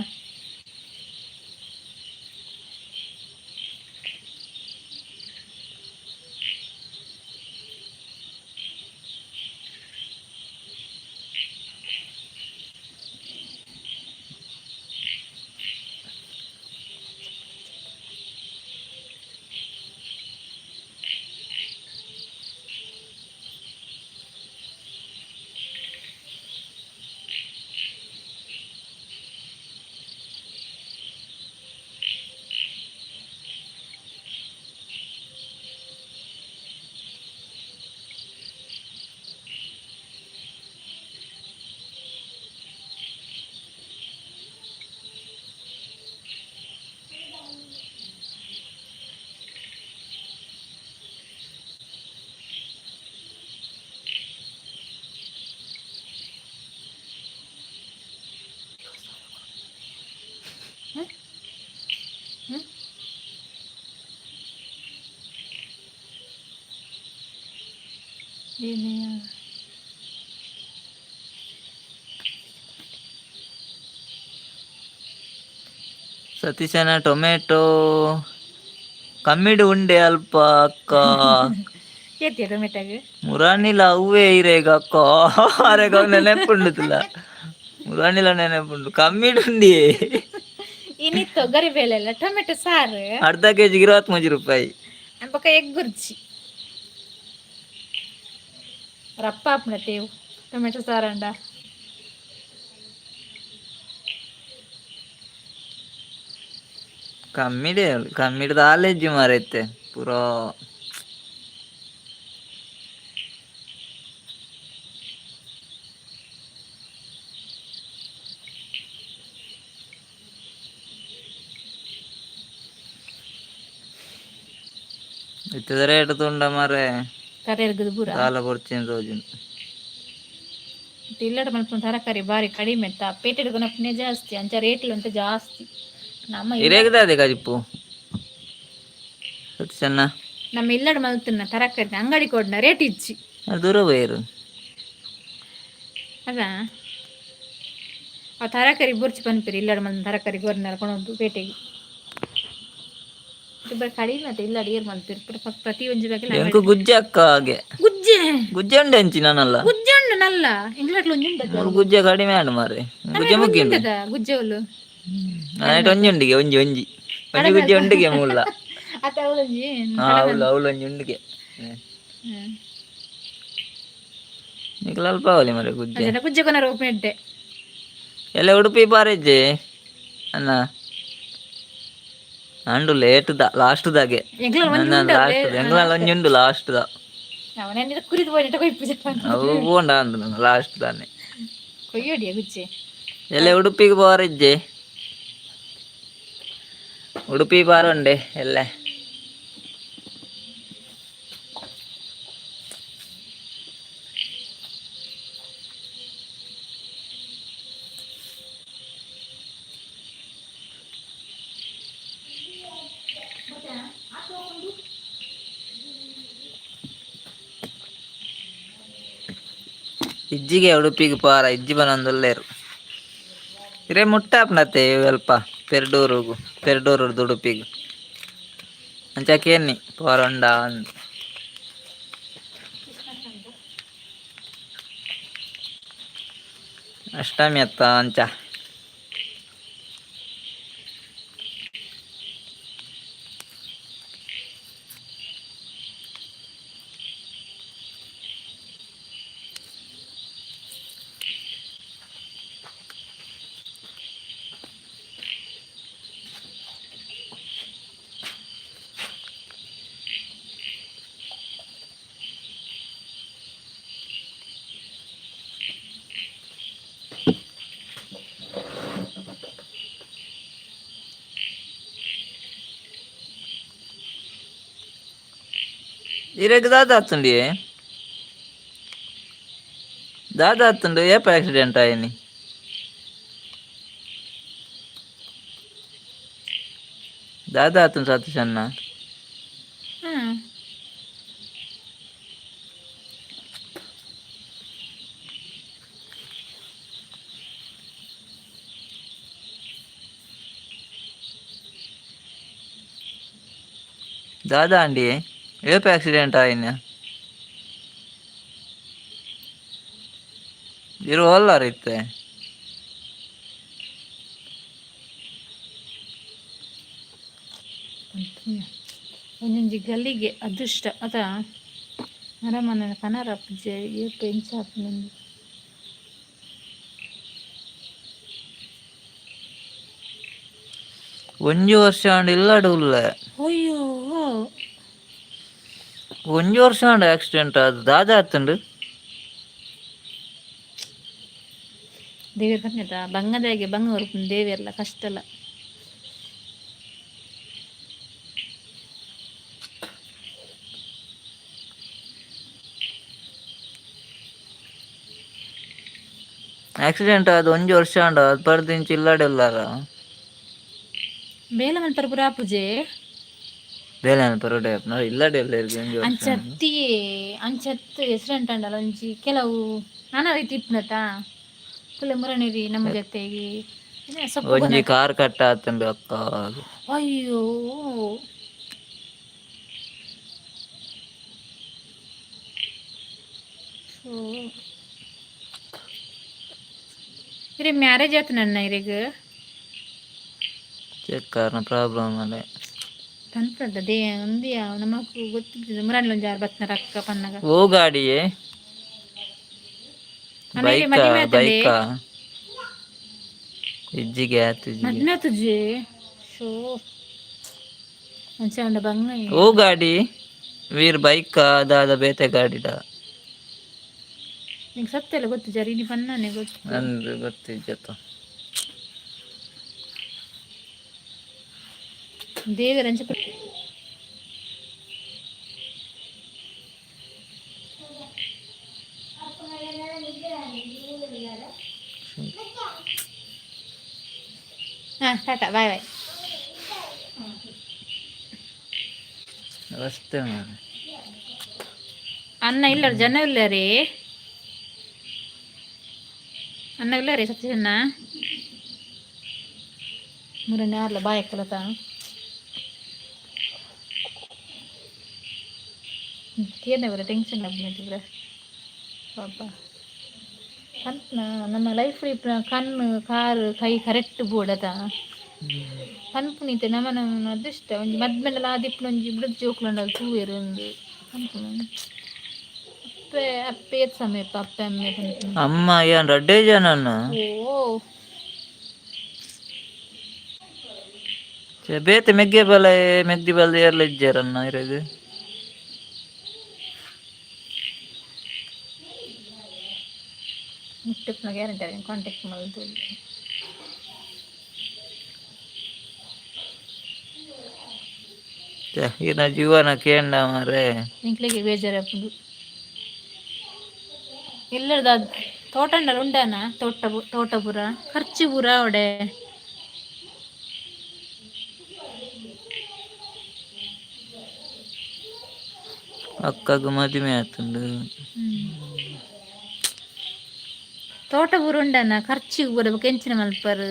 ಹ್ಮ್? ಏನೇ? ಸತೀಶನ ಟೊಮೆಟೊ ಕಮ್ಮಿಡು ಉಂಡೆ ಅಲ್ಪ ಅಕ್ಕ. ಏತಿಯ ಟೊಮೆಟೊಗೆ? ಮುರಾನಿಲ ಅವ್ವೇ ಇರೇಗ ಅಕ್ಕ ಅರೆಗ ನೆನಪುಂಡುತ್ತಿಲ್ಲ ಮುರಾನಿಲ ನೆನಪುಂಡು ಕಮ್ಮಿಡುಂಡಿ. ಇನ್ನಿತ್ತು ಗರಿಬೇಲೆಲ್ಲ ಟೊಮೆಟೊ ಸಾರು. ಅರ್ಧ ಕೆಜಿಗೆ 23 ರೂಪಾಯಿ. ಬೊಕ ಎಗ್ ಗುರ್ಜಿ ರಪ್ಪ ಆಪುಂಡ ತೇವು ಟೊಮೆಟೊ ಸಾರಂಡ. ಕಮ್ಮಿಡೆ ಕಮ್ಮಿಡ್ದ ಆಲೇಜಿ ಮಾರೈತೆ ಪೂರಾ. ಇತ್ತದ ರೇಟ್ ತುಂಡ ಮಾರೆ. ಕರೆರ್ಗದು ಪೂರ. ದಾಲ ಕೊಡ್ತೀನಿ ರೋಜಿನ. ಇಲ್ಲಡ ಮಲ್ಪುನ ತರಕಾರಿ ಬಾರಿ ಕಡಿಮೆ ತ ಪೇಟೆಡ್ ಕೊನಪ್ಪನೆ ಜಾಸ್ತಿ, ಅಂಚ ರೇಟ್ಲು ಅಂತ ಜಾಸ್ತಿ ನಮ್ಮ ಇರೇಗದ ಅದೇ ಕಜಿಪು ಸತೀಶಣ್ಣ? ನಮ್ಮ ಇಲ್ಲಡ ಮಲ್ತುನ ತರಕಾರಿ ಅಂಗಡಿ ಕೊಡ್ನ ರೇಟ್ ಇಜ್ಜಿ. ಅದು ದೂರ ಹೋಯರು. ಅದ ಆ ತರಕಾರಿ ಬೊರ್ಚಿ ಪನ್ಪಿರಿ ಇಲ್ಲಡ ಮಲ್ತಿನ ತರಕಾರಿ ಕೊರ್ನರ ಕೊನೊದು ಪೇಟೆಗೆ. ಕಡಿಮೆ ಮತ್ತೆ ಇಲ್ಲ ಅಡಿಗೆ ಮಲ್ಪೇರು ಪ್ರತಿ ಒಂಜಿ ಬಗ್ಗೆ. ಎಂಕು ಗುಜ್ಜೆ ಅಕ್ಕ ಹಾಗೆ. ಗುಜ್ಜೆ. ಗುಜ್ಜೆ ಉಂಡು ಎಂಚಿ ನಾನಲ್ಲ. ಗುಜ್ಜೆ ಉಂಡು ನಲ್ಲ ಇಂಗ್ಲಟ್ಲು ಒಂಜಿ ಉಂಡದ. ಮೂಲು ಗುಜ್ಜೆ ಕಡಿಮೆ ಆಂಡು ಮಾರೆ, ಗುಜ್ಜೆ ಮುಗ್ಗಿಂಡು. ಉಂಡದ ಗುಜ್ಜೆ ಉಲ್ಲು. ನೈಟ್ ಒಂಜಿ ಉಂಡಿಗೆ, ಒಂಜಿ ಒಂಜಿ ಒಂಜಿ ಗುಜ್ಜೆ ಉಂಡಿಗೆ ಮೂಲ. ಅತ್ತ ಅವಳೊಂಜಿ. ಹಾ, ಅವಳು ಅವಳು ಒಂಜಿ ಉಂಡಿಗೆ. ನಿಕ್ಲ ಅಲ್ಪ ಅವಲಿ ಮಾರೆ ಗುಜ್ಜೆ. ಅದೇ ಗುಜ್ಜೆ ಕೊನರ ಓಪನ್ ಇಡ್ಡೆ. ಎಲ್ಲ ಉಡುಪಿ ಬಾರಿಜ್ಜೆ ಅಣ್ಣ ಅಂಡು ಲೇಟ್ the last ದಾಗೆ. ಎಂಗ್ಲ ಒಂಜಿ ಉಂಡು. ಲಾಸ್ಟ್ ಎಂಗ್ಲ ಒಂಜಿ ಉಂಡು ಲಾಸ್ಟ್ ದ. ಅವನ ಕುರಿದು ಹೋಗಿ ಕೊಯ್ಪು. ಅವು ಪೋಂಡ ಅಂದು ಲಾಸ್ಟ್ ದಾನೆ. ಕೊಯ್ಯೋಡಿಯ ಗುಜ್ಜೆ. ಎಲ್ಲ ಉಡುಪಿಗೆ ಬಾರಿಜ್ಜೆ, ಉಡುಪಿ ಬಾರುಂಡೆ ಎಲ್ಲ. ಇಜ್ಜಿಗೆ ಉಡುಪಿಗೆ ಪಾರ ಇಜ್ಜಿ ಬನೊಂದುಲ್ಲೇರು ಇರೇ ಮುಟ್ಟಾಪ್ನತೆ ಅಲ್ಪ ಪೆರ್ಡೂರುಗು, ಪೆರ್ಡೂರು ಉಡುಪಿಗೆ ಅಂಚ ಕೇನ್ನಿ ಪೋರಂಡ ಅಂದ್. ಅಷ್ಟಮಿ ಅತ್ತ ಅಂಚ. ಇರೆಗ್ ದಾದ ಆತುಂಡಿ, ದಾದ ಆತುಂಡು? ಏಪ ಆಕ್ಸಿಡೆಂಟ್ ಆಯಿನಿ? ದಾದ ಆತುಂಡು ಸತೀಶ್ ಅಣ್ಣ? ದಾದ ಅಂಡಿ, ಏಪ ಆಕ್ಸಿಡೆಂಟ್ ಆಯಿನ? ಇರು ಓಲ್ಲಾರ ಇತ್ತೆ? ಒಂಜೊಂಜಿ ಗಲ್ಲಿಗೆ ಅದೃಷ್ಟ ಅತ ನರಮನ ಕನರ ಪೂಜೆ ಏಪ ಎಂಚ ಆಪುಂಡು. ಒಂಜಿ ವರ್ಷ ಆಂಡ ಇಲ್ಲಡ್ ಉಲ್ಲೆ. ಅಯ್ಯೋ. ಒಂಜಿ ವರ್ಷ ಆಂಡ ಆಕ್ಸಿಡೆಂಟ್ ಆದ್ ದಾದ ಆತುಂಡು? ದೇವೆರ್ ಪನ್ಪೆತ ಬಂಗದಾಗೆ ಬಂಗ ಕೊರ್ಪುನು ದೇವೆರ್ಲ ಕಷ್ಟಲ. ಆಕ್ಸಿಡೆಂಟ್ ಆದ್ ಒಂಜಿ ವರ್ಷ ಆಂಡ ಅದು ಪರ್ದಿಂಚಿ ಇಲ್ಲಡ್ ಉಲ್ಲಾರ. ಬೇಲೆ ಮಲ್ಪರ ಪೂರ ಆಪುಜೆ. ಬೇಲೆ ಪರೋಡೆ ಇಲ್ಲಡೆ ಇಲ್ಲ ಒಂಜಿ ವರ್ಷ ಆಂಡ್. ಅಂಚತ್ತಿ ಅಂಚತ್ತು ಆಕ್ಸಿಡೆಂಟ್ ಆಂಡಲ ಒಂಜಿ ಕೆಲವು ನಾನಾ ರೀತಿ ಇಪ್ಪುನತ ಕುಲೆ ಮುರಣಿರಿ ನಮ್ಮ ಜೊತೆಗೆ ಸೊಪ್ಪು. ಒಂಜಿ ಕಾರ್ ಕಟ್ಟ ಆತುಂಡು ಅಕ್ಕ. ಅಯ್ಯೋ. ಸೊ ಇರೆ ಮ್ಯಾರೇಜ್ ಆಯ್ತು ನನ್ನ ಇರೆಗ್. ಚೆಕ್ ಕಾರ್ನ ಪ್ರಾಬ್ಲಮ್ ಅಲೆ. ಪನ್ಪದ they ಒಂದಿಯ ನಮಕ್ ಗೊತ್ತಿದ್ದು ಮುರಾನಿ ಒಂಜಿ ಆರು ಬತ್ನ ರಕ್ಕ ಪನ್ನಗ. ಓ ಗಾಡಿಯೇ? ಅಣ್ಣ, ಇಲ್ಲಿ ಬೈಕಾ? ಮದಿಮೆ ಆತಂದೆ? ಬೈಕಾ? ಇಜ್ಜಿಗೆ ಆತು ಇಜ್ಜಿಗೆ. ಮದ್ಮೆ ಆತುಜಿ ಶೋ ಅಂಚ ಅಂಡ ಬಂಗ. ಓ ಗಾಡಿ ವೀರ್, ಬೈಕ್ ದಾದ ಬೇತೆ ಗಾಡಿಡ? ನಿಂಗೆ ಸತ್ಯ ಎಲ್ಲ ಗೊತ್ತು ಜರಿ ಇನಿ ಪನ್ನಾನೆ ಗೊತ್ತು. ನಂದು ಗೊತ್ತಿಜ್ಜತ್ತ. ದೇವರ ಅಂಚ. ಹಾ, ಟಾಟಾ ಬಾಯ್ ಬಾಯ್. ರಸ್ತೆ ಮಾರ್ರೆ. ಅನ್ನ ಇಲ್ಲ, ಜನ ಇಲ್ಲ ರೀ. ಅನ್ನ ಇಲ್ಲ ರೀ ಸತ್ಯಣ್ಣ. ಮೂರನೇ ಆರ್ಲ ಬಾಯ್ ಅಕ್ಕಲತ. ಕೇನ ಟೆನ್ಷನ್ ಆಪುಂಡು ಪಾಪ. ಪನ್ಪುನ ನಮ್ಮ ಲೈಫ್ ಇಪ್ಪುನ ಕಣ್ಣು ಕಾರು ಕೈ ಕರೆಕ್ಟ್ ಬೋಡದ ಪನ್ಪುನಿತೆ ನಮ್ಮ ನಮ್ಮ ಅದೃಷ್ಟ. ಒಂಜಿ ಮದ್ಮೆಂಡಲ ಆದಿಪ್ಪುನ ಒಂಜಿ ಬುಡದ ಜೋಕುಲುಂಡಲ ತೂವೆರ್ ಉಂದು ಪನ್ಪುನ. ಅಪ್ಪೆ ಅಪ್ಪೆ ಏತ್ ಸಮಯಪ್ಪ ಅಪ್ಪೆ ಅಮ್ಮೆ ಪನ್ಪುನ. ಅಮ್ಮ ಏನ್ ರಡ್ಡೇ ಜನ. ಓ. ಬೇತೆ ಮೆಗ್ಗೆ ಬಲ ಮೆಗ್ದಿ ಬಲ ಏರ್ಲ ಇಜ್ಜಾರನ್ನ ಇರೋದು. ಮುಟ್ಟುಪ್ಪುನ ಗ್ಯಾರಂಟಿ ಕಾಂಟ್ಯಾಕ್ಟ್ ಮಲ್ತು. ಈರ್ನ ಜೀವನ ಕೇಂಡ ಮಾರೆ. ನಿಕ್ಲೆಗೆ ಬೇಜಾರಾಪುಂಡು. ಎಲ್ಲರದ ತೋಟಂಡಲ ಉಂಡಾನ ತೋಟ ತೋಟ ಪೂರ ಖರ್ಚು ಪೂರ ಅವಡೆ. ಅಕ್ಕಗ್ ಮದಿಮೆ ಆತುಂಡು. ತೋಟ ಪೂರ ಉಂಡಾನ ಖರ್ಚಿಗೆ ಪೂರ ಬೊಕ ಎಂಚಿನ ಮಲ್ಪರು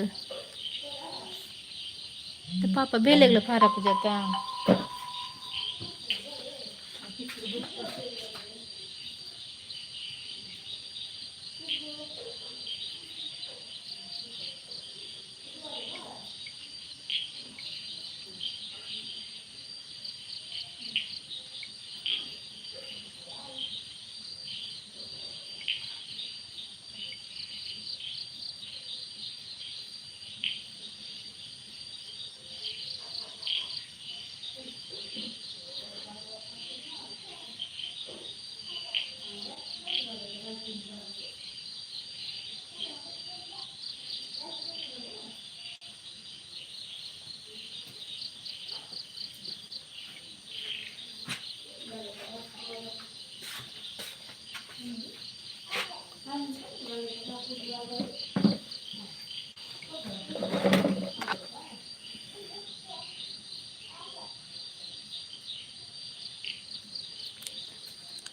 ಪಾಪ ಬೇಲೆಗ್ಲ ಪಾರಪ್ಪು ಜತ.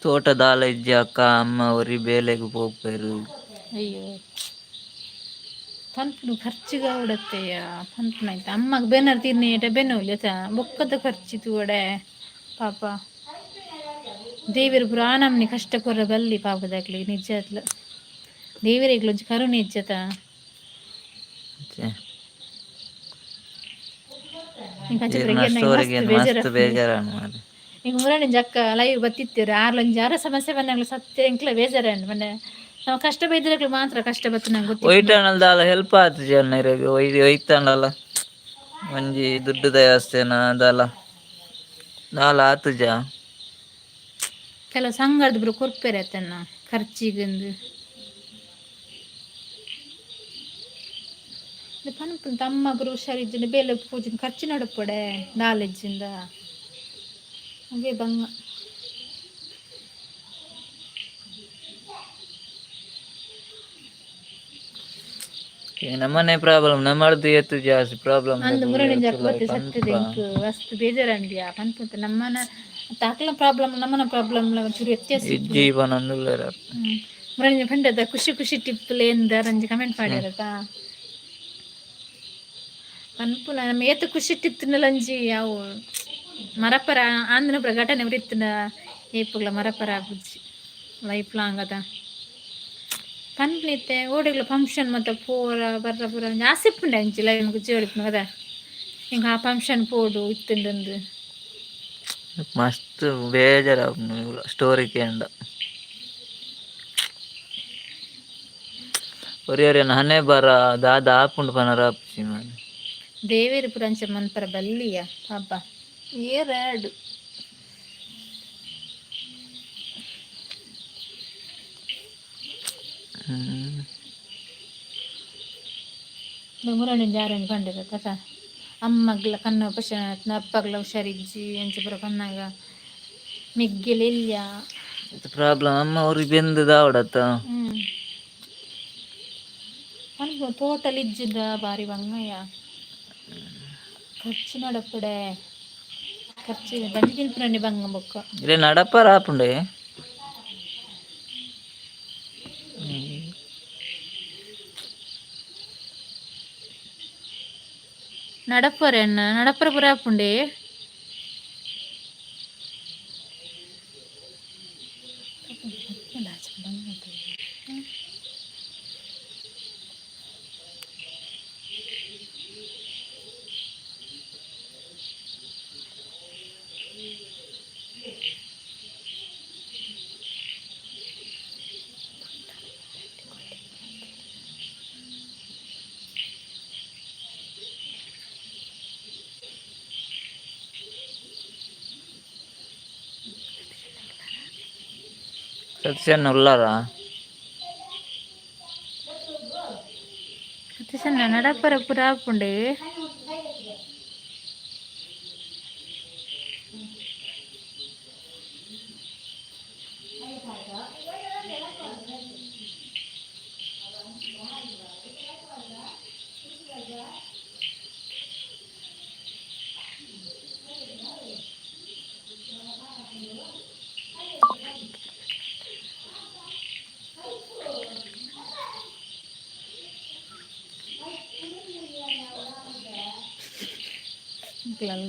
ತೋಟದಾಲ ಇಜ್ಜಿ ಅಕ್ಕ, ಅಮ್ಮ ಒರಿ ಬೇಲೆಗ್ ಪೋಪೆರ್. ಅಯ್ಯೋ, ಪನ್ಪುನು ಖರ್ಚಿಗೆ ಅವಡತ್ತೆಯ ಪನ್ಪುನ ಆಯ್ತು. ಅಮ್ಮಗ್ ಬೆನ್ನರ್ ತಿನ್ನೇಟ ಬೆನ್ನೋಲಿ ಆತ ಬೊಕ್ಕದ ಖರ್ಚು ತೂವಡೆ ಪಾಪ. ದೇವೆರ್ ಪೂರ ಆನಮ್ನಿ ಕಷ್ಟ ಕೊರ ಬಲ್ಲಿ ಪಾಪದಾಕ್ಲಿ ನಿಜ ಅತ್ಲ. ದೇವೆರೆಗ್ಲ ಒಂಜಿ ಕರುಣೆ ಇಜ್ಜತ. ಛೆ. ಎಂಕ್ ಅಂಚ ಪೂರ ಈರ್ನ ಕೇನ್ನಗ ಸ್ಟೋರಿಗೆ ಮಸ್ತ್ ಮಸ್ತ್ ಬೇಜಾರಾಪುಂಡು. ಬೇಜಾರಾಂಡ್ ಮಾರ್ರೆ. ಎಂಕ್ ಮುರಾನಿ ಅಕ್ಕ ಲೈವ್ ಬತ್ತಿತ್ತೆರ್ ಆರ್ಲ ಒಂಜಿ ಆರ ಸಮಸ್ಯೆ ಬಂದಾಗ್ಲ ಸತ್ಯ ಎಂಕ್ಲ ಬೇಜಾರಾಂಡ್. ಪಂಡ ನಾವು ಕಷ್ಟ ಬೈದಿರಕ್ಲು ಮಾತ್ರ ಕಷ್ಟ ಬತ್ತು ನಂಗೆ ಗೊತ್ತಿಪ್ಪುನು. ಒಯ್ಟಾಂಡಲ ದಾಲ ಹೆಲ್ಪ್ ಆತುಜಿ ಅಣ್ಣ ಇರೆಗ್. ಒಯ್ತಾಂಡಲ ಒಂಜಿ ದುಡ್ಡುದ ವ್ಯವಸ್ಥೆನ ದಾಲ ದಾಲ ಆತುಜ. ಕೆಲವು ಸಂಘದ ಪೂರ ಕೊರ್ಪೆರ್ ಆತಣ್ಣ ಖರ್ಚಿಗಂದು. ಪನ್ಪುನ ತಮ್ಮ ಪೂರ ಹುಷಾರಿಜ್ಜಿಂಡ ಬೇಲೆ ಪೂಜಿನ ಖರ್ಚು ನಡಪೊಡೆ ದಾಲ ಇಜ್ಜಿಂದ ಅವೇ ಬಂಗ. ನಮ್ಮನೆ ಪ್ರಾಬ್ಲಮ್ ನಮ್ಮಡ್ದು ಏತ್ ಜಾಸ್ತಿ ಪ್ರಾಬ್ಲಮ್. ಅಂದ್ ಮುರಣಿ ಜಕ್ಕ ಬತ್ತೆ ಸತ್ಯದ ಎಂಕ್ ಮಸ್ತ್ ಬೇಜಾರಾಂಡಿಯಾ ಪನ್ಪುಂತ. ನಮ್ಮನ ತಾಕ್ಲ ಪ್ರಾಬ್ಲಮ್ ನಮ್ಮನ ಪ್ರಾಬ್ಲಮ್ ಒಂಚೂರು ವ್ಯತ್ಯಾಸ ಇಜ್ಜಿ ಇಪ್ಪುಂಡು. ಪನೊಂದುಲ್ಲೆರ್. ಮುರಣಿ ಪಂಡದ ಖುಷಿ ಖುಷಿ ಟಿಪ್ಪುಲೇಂದ ರಂಜಿ ಕಮೆಂಟ್ ಮಾಡ್ಯಾರತ. ಪನ್ಪುನ ನಮ್ಮ ಏತ್ ಖುಷಿ ಟಿತ್ತುಂಡಲ ಒಂಜಿ ಅವು ಮರಪರ ಆಂದಿನ ಪೂರ ಘಟನೆ ಪೂರ ಇತ್ತುಂಡ ಏಪುಗ್ಲ ಮರಪರ ಆಪುಜಿ ಲೈಫ್ ಲಾಂಗ್ ಅದ. ಪನ್ಪುನಿತ್ತೆ ಓಡೆಗ್ಲ ಫಂಕ್ಷನ್ ಮಾತ ಪೋರ ಬರ್ರ ಪೂರ ಒಂಜಿ ಆಸೆ ಇಪ್ಪುಂಡೆ ಅಂಚಿ ಲೈನ್ ಜೋಡಿಪ್ಪುನ ಅದ ಎಂಕ್ ಆ ಫಂಕ್ಷನ್ ಪೋಡು ಇತ್ತುಂಡಂದು. ಮಸ್ತ್ ಬೇಜಾರಾಪುಂಡು ಸ್ಟೋರಿ ಕೇಂಡ. ಒರಿ ಒರಿಯನ ಹಣೆ ಬರ ದಾದ ಆಪುಂಡು ಪನರ ಆಪುಜಿ ಮಾರ್ರೆ. ದೇವೆರ್ ಪೂರ ಅಂಚ ಮನ್ಪರ ಬಲ್ಲಿಯ ಪಾಪ ಏರಾಡ್. ಮುರಣಿ ಜಾರೊಂಜಿ ಪಂಡೆರ್ ಕಥ ಅಮ್ಮಗ್ಲ ಕಣ್ಣು ಆಪರೇಷನ್ ಅಪ್ಪಗ್ಲ ಹುಷಾರಿಜ್ಜಿ ಅಂಚ ಪೂರ ಪನ್ನಗ ಮೆಗ್ಗೆಲ ಎಲ್ಯ. ಪ್ರಾಬ್ಲಮ್ ಅಮ್ಮ ಒರಿ ಬೆಂದ್ ದಾವಡತ್ತ. ಪನ್ಪುನ ತೋಟಲ್ ಇಜ್ಜಿಂಡ ಬಾರಿ ಬಂಗಯ್ಯ ಖರ್ಚು ನಡಪಡೆ ಖರ್ಚು ಬಂಜಿ ತಿನ್ಪುನನೆ ಬಂಗ ಬೊಕ್ಕ. ಇರೆ ನಡಪರ ಆಪುಂಡೆ. ನಡಪರೆ ಅಣ್ಣ ನಡಪರ ಪೂರ ಆಪುಂಡೆ. ಸತೀಶಣ್ಣ ಉಲ್ಲಾರ? ಸತೀಶಣ್ಣ ನಡಪರ ಪೂರ ಆಪುಂಡು.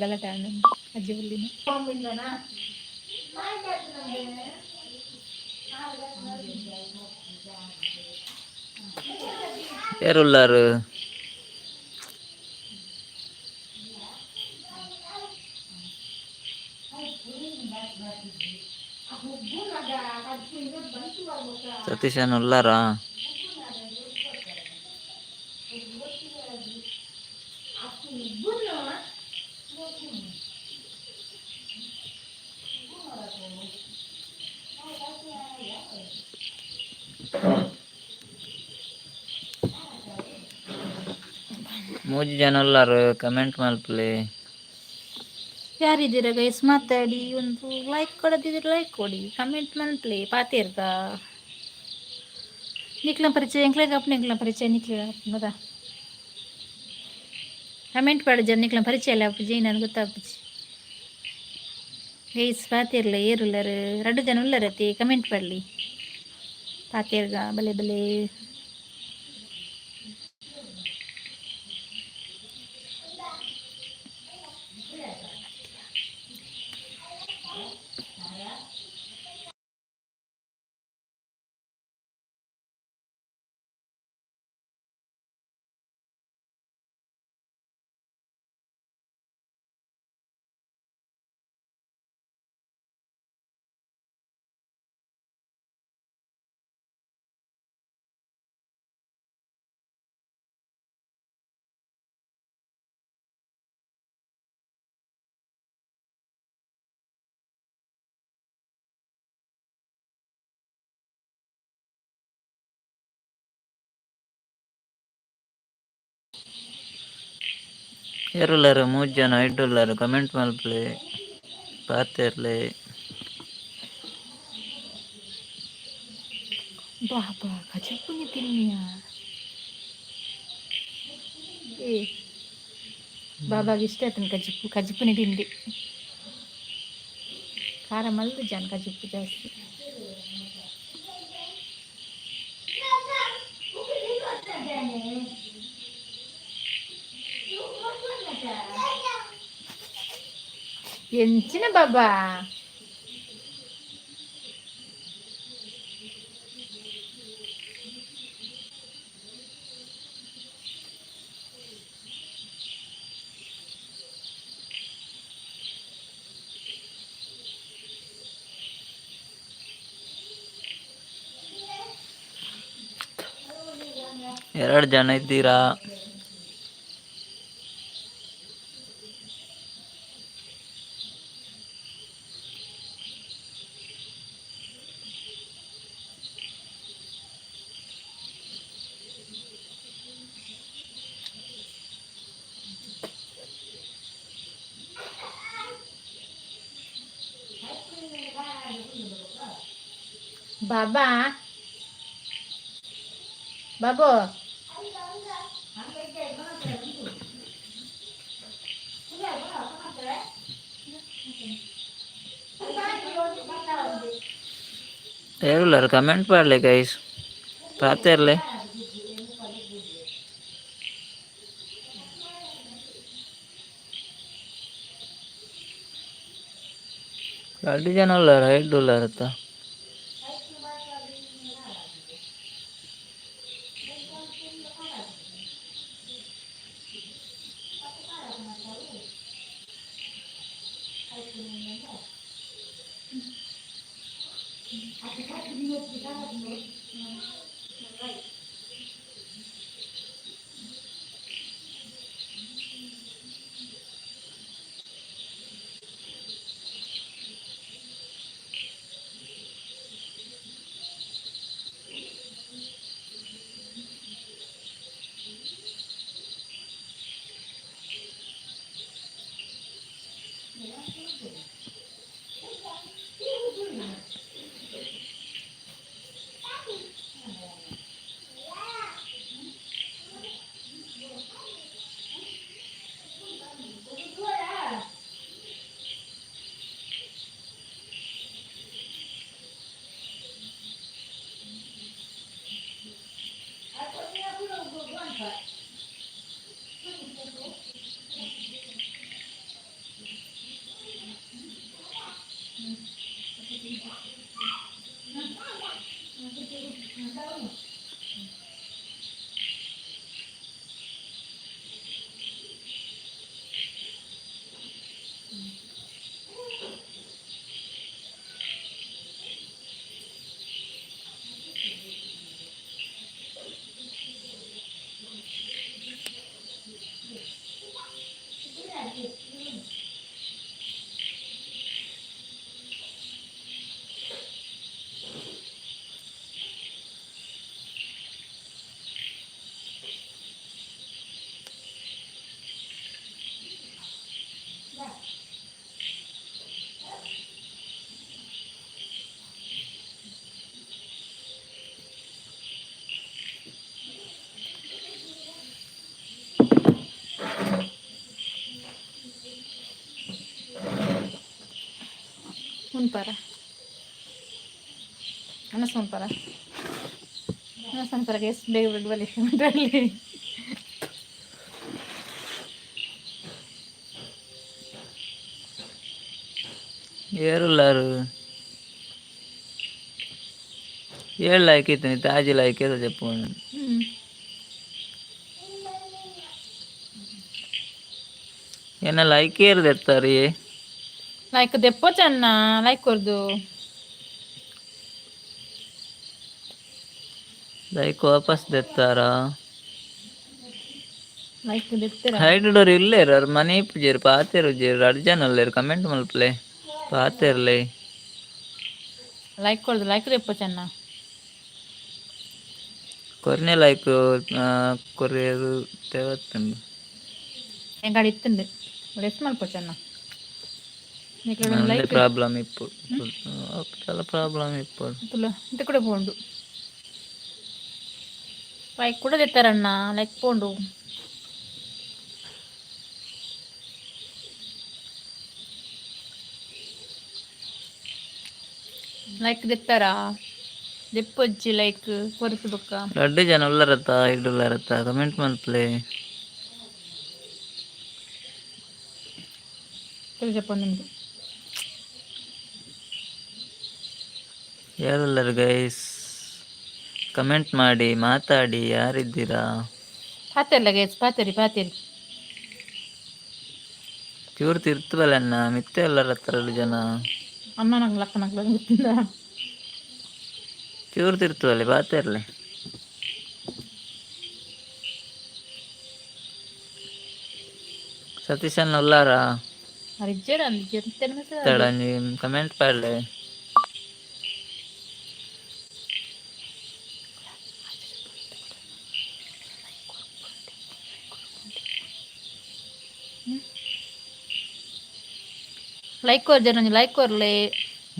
ಗಲಾಟೆ ಅಜ್ಜಿ ಹುಲ್ಲಿನ. ಏರುಲ್ಲಾರು? ಸತೀಶನ್ ಉಲ್ಲಾರಾ? ಮೂಜಿ ಜನ ಉಲ್ಲಾರು, ಕಮೆಂಟ್ ಮಲ್ಪಲೆ. ಯಾರಿದ್ದೀರಾ ಗೈಸ್, ಮಾತಾಡಿ. ಒಂದು ಲೈಕ್ ಕೊಡದಿದ್ರೆ ಲೈಕ್ ಕೊಡಿ, ಕಮೆಂಟ್ ಮಲ್ಪಲೆ. ಪಾತೇರ್ಗ ನಿಕ್ಲ ಪರಿಚಯ ಎಂಕ್ಲೆಗ್ ಅಪ್ಪ, ನಿಕ್ಲ ಪರಿಚಯ ನಿಕ್ಲೆ ಗೊತ್ತಾ? ಕಮೆಂಟ್ ಪಾಡು ಜನ, ನಿಕ್ಲ ಪರಿಚಯ ಇಲ್ಲ ಅಪ್ಪುಜಿ, ನನಗೆ ಗೊತ್ತಾಪುಜಿ. ಗೈಸ್, ಪಾತೇರ್ಲ, ಏರುಲ್ಲರು? ರಡ್ಡು ಜನ ಉಲ್ಲರತಿ, ಕಮೆಂಟ್ ಪಡ್ಲಿ. ಪಾತೇರ್ಗ ಬಲೆ ಬಲೆ. ಏರುಲ್ಲಾರು? ಮೂಜಿ ಜನ ಇಡ್ಡುಲ್ಲಾರು, ಕಮೆಂಟ್ ಮಲ್ಪಲೆ, ಪಾತೇರ್ಲೆ. ಬಾಬಾ, ಕಜಪುನಿ ತಿನ್ನಿಯ. ಏ ಬಾಬಾಗೆ ಇಷ್ಟ ಆತನ ಕಜಿಪ್ಪು. ಕಜಿಪುನಿ ತಿಂಡಿ ಖಾರ ಮಲ್ದು ಜಾನ್ ಕಜಿಪ್ಪು ಜಾಸ್ತಿ. ಎಂಚಿನ ಬಾಬಾ? ಎರಡು ಜನ ಇದ್ದೀರಾ. ಬಾಬಾ, ಬಾಬು. ಏರುಲ್ಲಾರು? ಕಮೆಂಟ್ ಪಾಡ್ಲೆ ಗೈಸ್, ಪಾತೇರ್ಲೆ. ರಡ್ಡು ಜನ ಉಲ್ಲಾರ, ಎಡ್ಡು ಉಲ್ಲಾರತ್ತ. ಉನ್ಪರ ಅನಸ್ ಉನ್ಪರ ಅನಸ್ ಉನ್ಪರ ಎಷ್ಟು ಬೇಗ ಬೇಗ ಬಲಿ ಮಾತಾಡಲಿ. ಏರುಲ್ಲಾರು ಏಳು ಲೈಕ್ ಇತ್ತು ತಾಜಿ ಲೈಕ್ ಏదో చెప్పు. ಹ್ಞೂ. ಏನ ಲೈಕ್ ಏರ್ದು ಎತ್ತಾರೆ. ಲೈಕ್ ದೆಪ್ಪೊಚನ್ನ ಲೈಕ್ ಕೊರ್ದು. ಲೈಕ್ ವಾಪಸ್ ದೆತ್ತಾರಾ? ಲೈಕ್ ದೆತ್ತೆರ. ಹೈಡ್ ಡೋರ್ ಇಲ್ಲೇರು ಅವ್ರು ಮನೆ ಇಪ್ಪುಜೆರ್ ಪಾತೆರುಜೆರ್ ರಡ್ಡ್ ಜನ ಉಲ್ಲೆರ್ ಕಮೆಂಟ್ ಮಲ್ಪುಲೆ ಪಾತೆರ್ಲೆ. ಲೈಕ್ ಕೊರ್ದು ಲೈಕ್ ದೆಪ್ಪೊಚನ್ನ. ಕೊರ್ನೆ ಲೈಕ್ ಕೊರ್ಯೆರ್ ತೇವತ್ತುಂಡು. ಎಂಕಾಡ ಇತ್ತುಂಡು ರೆಸ್ಟ್ ಮಲ್ಪೊಚನ್ನ ನಿಕ್ಲೆಡ. ಒಂದೇ ಲೈಕ್ ಪ್ರಾಬ್ಲಮ್ ಇಪ್ಪು చాలా ಪ್ರಾಬ್ಲಮ್ ಇಪ್ಪು. ತುಲ ಇಂತ ಕೂಡ ಪೋಂಡು ಲೈಕ್ ಕೂಡ ದೆತ್ತಾರಣ್ಣ ಲೈಕ್ ಪೋಂಡು. ಲೈಕ್ ದೆತ್ತಾರಾ ದೆಪ್ಪೊಜ್ಜಿ ಲೈಕ್ ಕೊರ್ತು ಬೊಕ್ಕ. ರಡ್ಡ್ ಜನ ಉಲ್ಲರತ್ತ ಹೈಡ್ ಉಲ್ಲರತ್ತ ಕಮೆಂಟ್ ಮಲ್ಪುಲೆ. చెప్పండి. ಯಾರುಲ್ಲರು ಗೈಸ್? ಕಮೆಂಟ್ ಮಾಡಿ ಮಾತಾಡಿ ಯಾರಿದ್ದೀರಾ? ಪಾತೆರ್ಲ ಗೈಸ್, ಪಾತೆರಿ ಪಾತೆರಿ. ಚೂರು ತಿರ್ತು ಬಲನ್ನ ಮಿತ್ತೆ ಉಲ್ಲರತ್ತ ರಡ್ಡ್ ಜನ. ಅಮ್ಮ ನಂಗೆ ಲಕ್ಕ ನಂಗೆ ಗೊತ್ತಿಲ್ಲ. ಚೂರು ತಿರ್ತು ಬಲೆ ಪಾತೆರ್ಲೆ. ಸತೀಶನ್ ಉಲ್ಲಾರಾ? ಅರಿಜ್ಜರ ಅಂದ್. ತಡಂಜಿ ಕಮೆಂಟ್ ಪಾಡ್ಲೆ. ಲೈಕ್ ಕೊರ್ಜರ್ ಒಂಜಿ ಲೈಕ್ ಕೊರ್ಲೆ.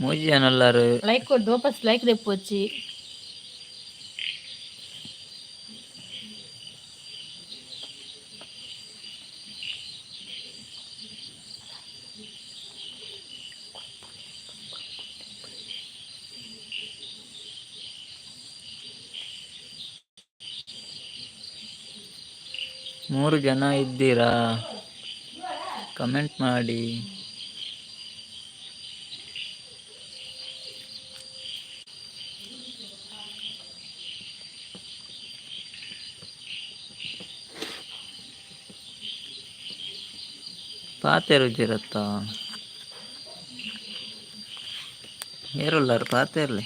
ಮೂಜಿ ಜನ ಉಲ್ಲಾರು. ಲೈಕ್ ಕೊರ್ದು ವಾಪಸ್ ಲೈಕ್ ದೆಪ್ಪೊಚ್ಚಿ. ಮೂರು ಜನ ಇದ್ದೀರಾ? ಕಮೆಂಟ್ ಮಾಡಿ. ಪಾತೆರುಜಿರತ್ತ ಏರುಲ್ಲಾರು ಪಾತೆರ್ಲೆ.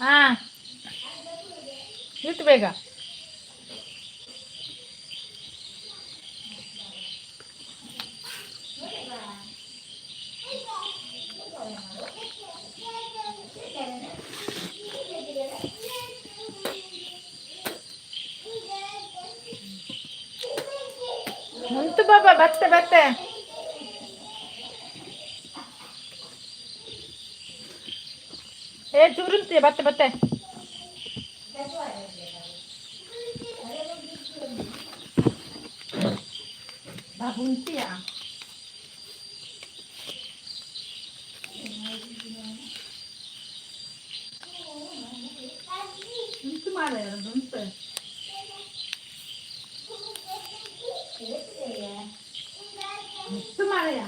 ಹಾ, ಇಟ್ಟು ಬೇಗ. ಉಂಟು ಬಾಬಾ, ಬತ್ತೆ ಬತ್ತೆ. ಏ ಚೂರುಂತೆ, ಬತ್ತೆ ಬತ್ತೆ. ಬಾ ಉಂಟಿಯಾ? ಉಂಟು ಮಾರ, ಉಂಟು. ಉಂಟು ಮಾರಯ್ಯ.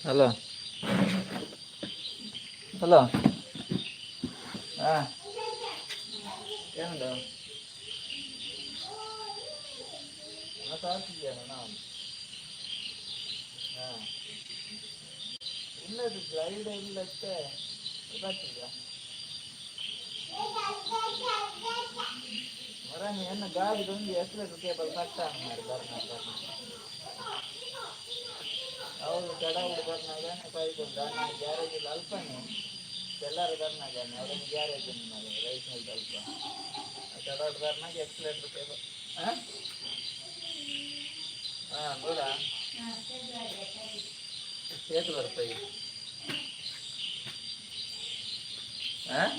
ಹಲೋ ಹಲೋ, ಹಾಂ, ಏನದು? ನಾವು ಹಾಂ ಇಲ್ಲದು ಗ್ಲೈಡ್ ಇಲ್ಲತ್ತೆ ಗೊತ್ತಿಲ್ಲ ಮರನಿ ಎನ್ನ ಗಾಡಿ ಒಂದು ಎಸ್ಲೆಟ್ ಕೇಬಲ್ ಕಟ್ಟ ಮಾಡಿ ಬರ್ನ ಬರ್ನ. ಹೌದು, ಕಡಾವುಡು ಬರ್ನಾಗ ಕೈಗೊಂಡು ನಾನು ಗ್ಯಾರೇಜ್ ಅಲ್ಪನೆ ಎಲ್ಲರೂ ಬರ್ನಾಗ ಅವರನ್ನು ಗ್ಯಾರೇಜ್ ಮಾರೆ ರೈಸ್ ಮಿಲ್ ಅಲ್ಪ ಕಡಾವುಡು ಬರ್ನಾಗ ಎಕ್ಸಲೇಟರ್ ಕೇಬಲ್. ಹಾಂ ಹಾಂ, ಬೋಡ ಏತು ಬರ್ತಾಯಿ? ಹಾಂ,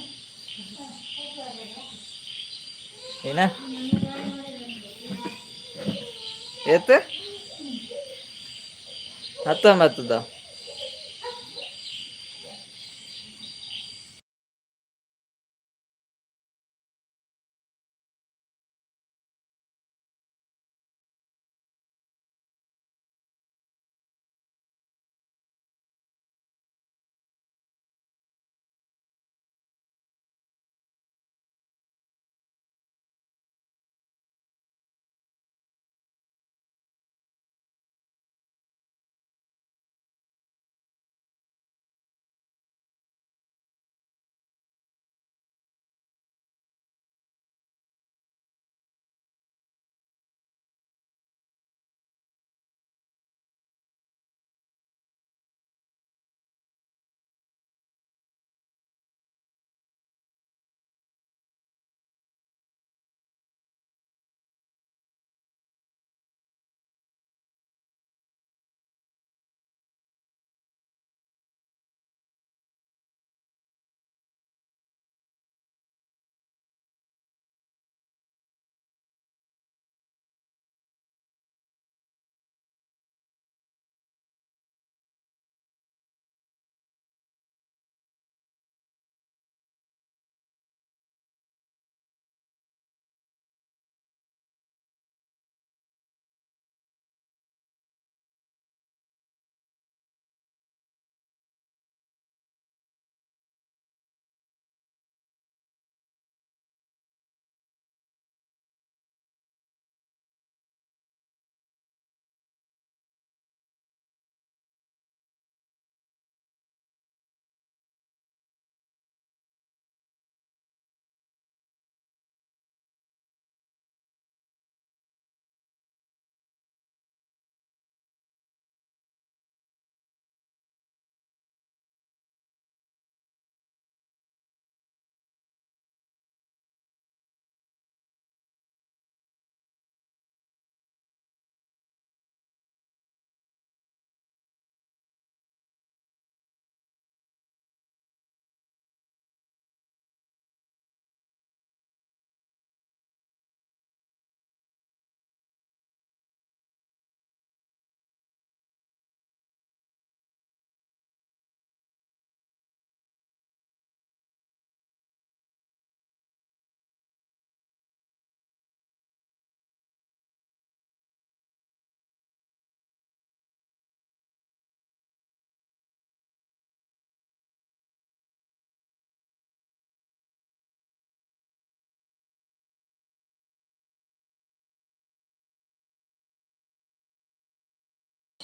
ಏನ ಏತ್ 19 the?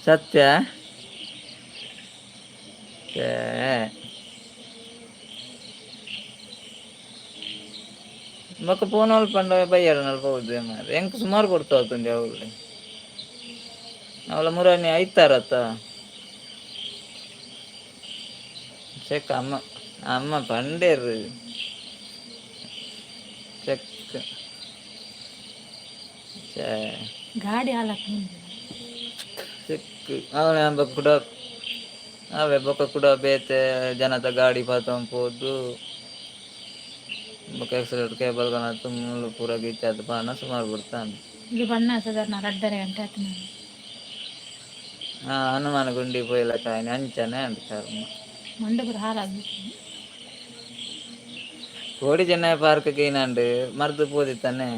ಸತ್ಯ. ಛೇ. ಬೊಕ್ಕ ಪೋನ್ ಪಂಡ ಬಯ್ಯಡ ನಲ್ಪ ಹೋದೆ ಮಾರ್ರೆ. ಎಂಕ್ ಸುಮಾರು ಕೊಡ್ತಾ ಅವ್ಳು. ಅವಳ ಮುರಾನಿ ಐತಾರತ್ತ. ಚೆಕ್ ಅಮ್ಮ ಅಮ್ಮ ಪಂಡೇರು. ಚೆಕ್. ಛೇ. ಗಾಡಿ ಹಾಲಾಕ. ಚೆಕ್ ಅವನ ಕುಡ ಅವೇ ಬೊಕ್ಕ ಕುಡ ಬೇತೆ ಜನತ ಗಾಡಿ ಪಾತೊಂದು ಪೋದು ಬೊಕ್ಕ ಆಕ್ಸಿಡೆಂಟ್ ಕೇಬಲ್ ಕನತ್ ಮೂಲು ಪೂರ ಗೀಚಾದ್ ಪಾನ ಸುಮಾರು ಬಿಡ್ತಾನೆ. ಇದು ಬಣ್ಣ ಸಾಧಾರಣ 2.5 ಗಂಟೆ ಆಯ್ತು ನಾನು. ಹಾ, ಹನುಮಾನ ಗುಂಡಿ ಪೋಯಿಲಕ್ಕ ಆಯ್ನೆ ಅಂಚನೆ ಅಂಡ್ ಕರ್ಮ. ಮಂಡಪುರ ಹಾಲಾಗಿ. ಕೋಡಿ ಚೆನ್ನೈ ಪಾರ್ಕ್ ಗೀನಂಡು ಮರ್ದು ಪೋದಿತ್ತಾನೆ.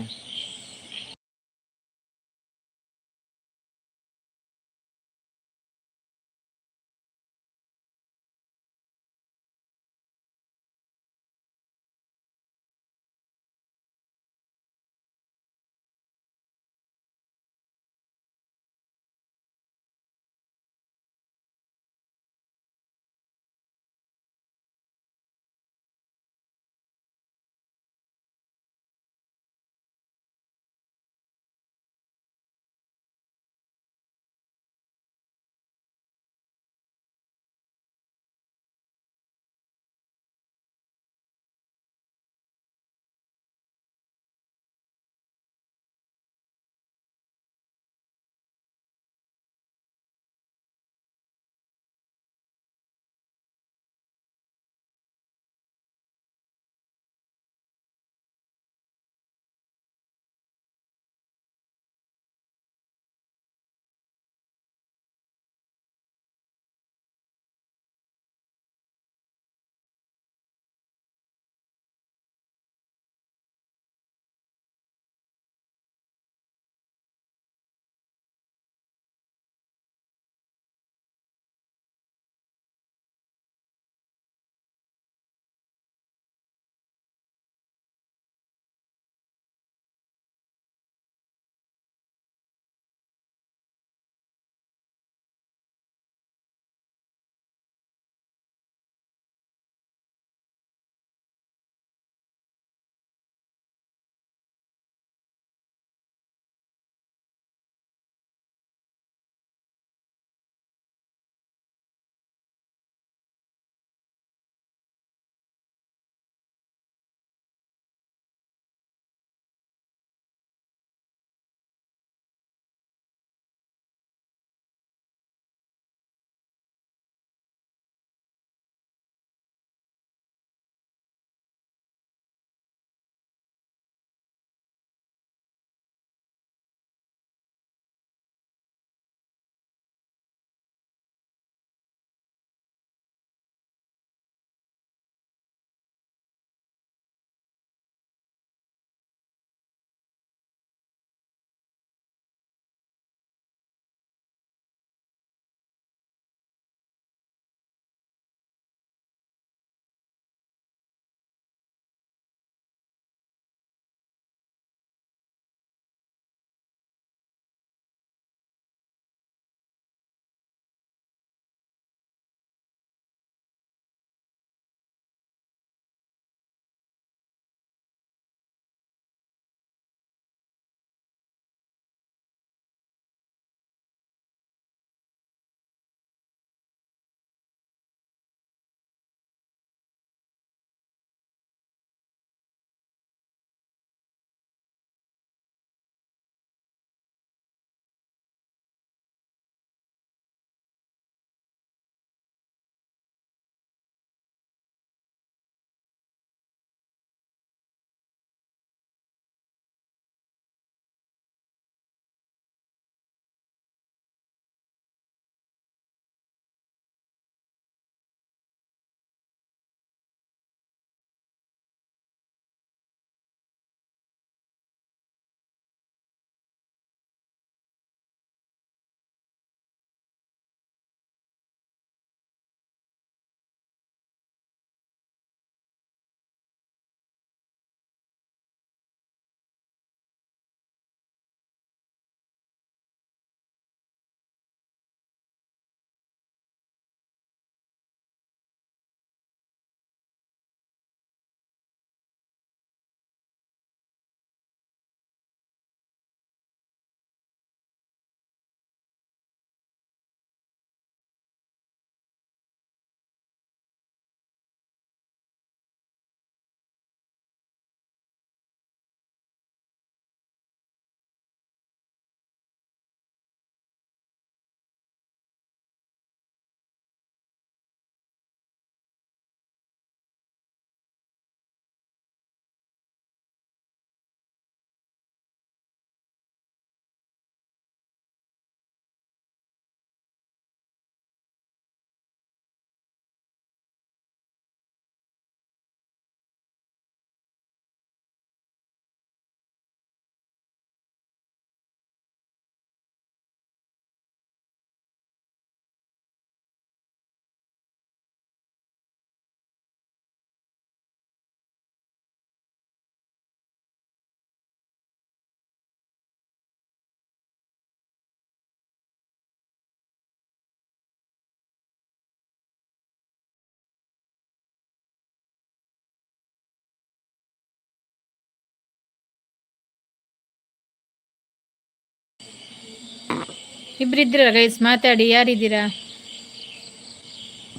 ಇಬ್ರು ಇದ್ದೀರಾ ಗೈಸ್? ಮಾತಾಡಿ, ಯಾರಿದ್ದೀರಾ?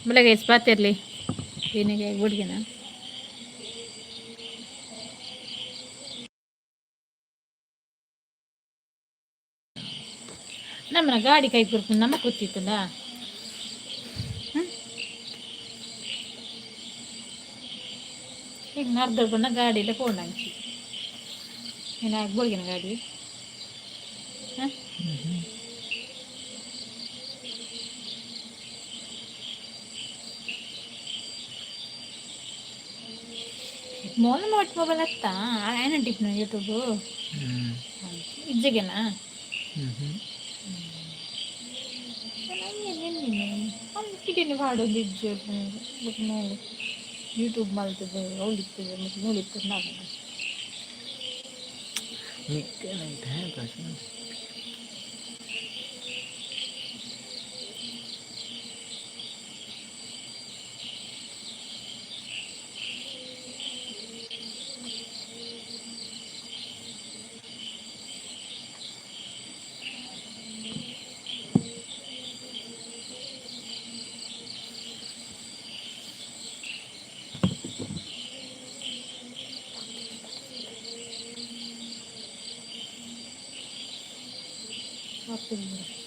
ಬಲ್ಲ ಗೈಸ್, ಪಾತಿರ್ಲಿ ಏನಿಗೆ ಗುಡ್ಗೆನಾ? ನಮ್ಮನ ಗಾಡಿ ಕೈ ಕೊಡ್ಕೊಂಡು ನಮ್ಮ ಗೊತ್ತಿತ್ತಲ್ಲ. ಈಗ ನರ್ದರ್ಬಣ್ಣ ಗಾಡಿ ಇಲ್ಲ ಫೋನ್ ಹಂಚಿ ಏನ ಆಗ್ಬೋಗಿನ ಗಾಡಿ. ಹಾಂ, ಮೋಲ್ ಮೊಟ್ ಮೊಬೈಲ್ ಅತ್ತಾ ಏನಂಟಿಪ್ನ ಯೂಟ್ಯೂಬು? ಇಜ್ಜಗೆನಾ? ಕಿಟೀನಿ ಪಾಡೊಂದು ಇಜ್ಜೆ ಮೂಲು ಯೂಟ್ಯೂಬ್ ಮಲ್ತದೆ ಅವ್ಲಿತ್ತದೆ ಮತ್ತು ಮೂಲಿತ್ತದ ನಾನು. Time pass.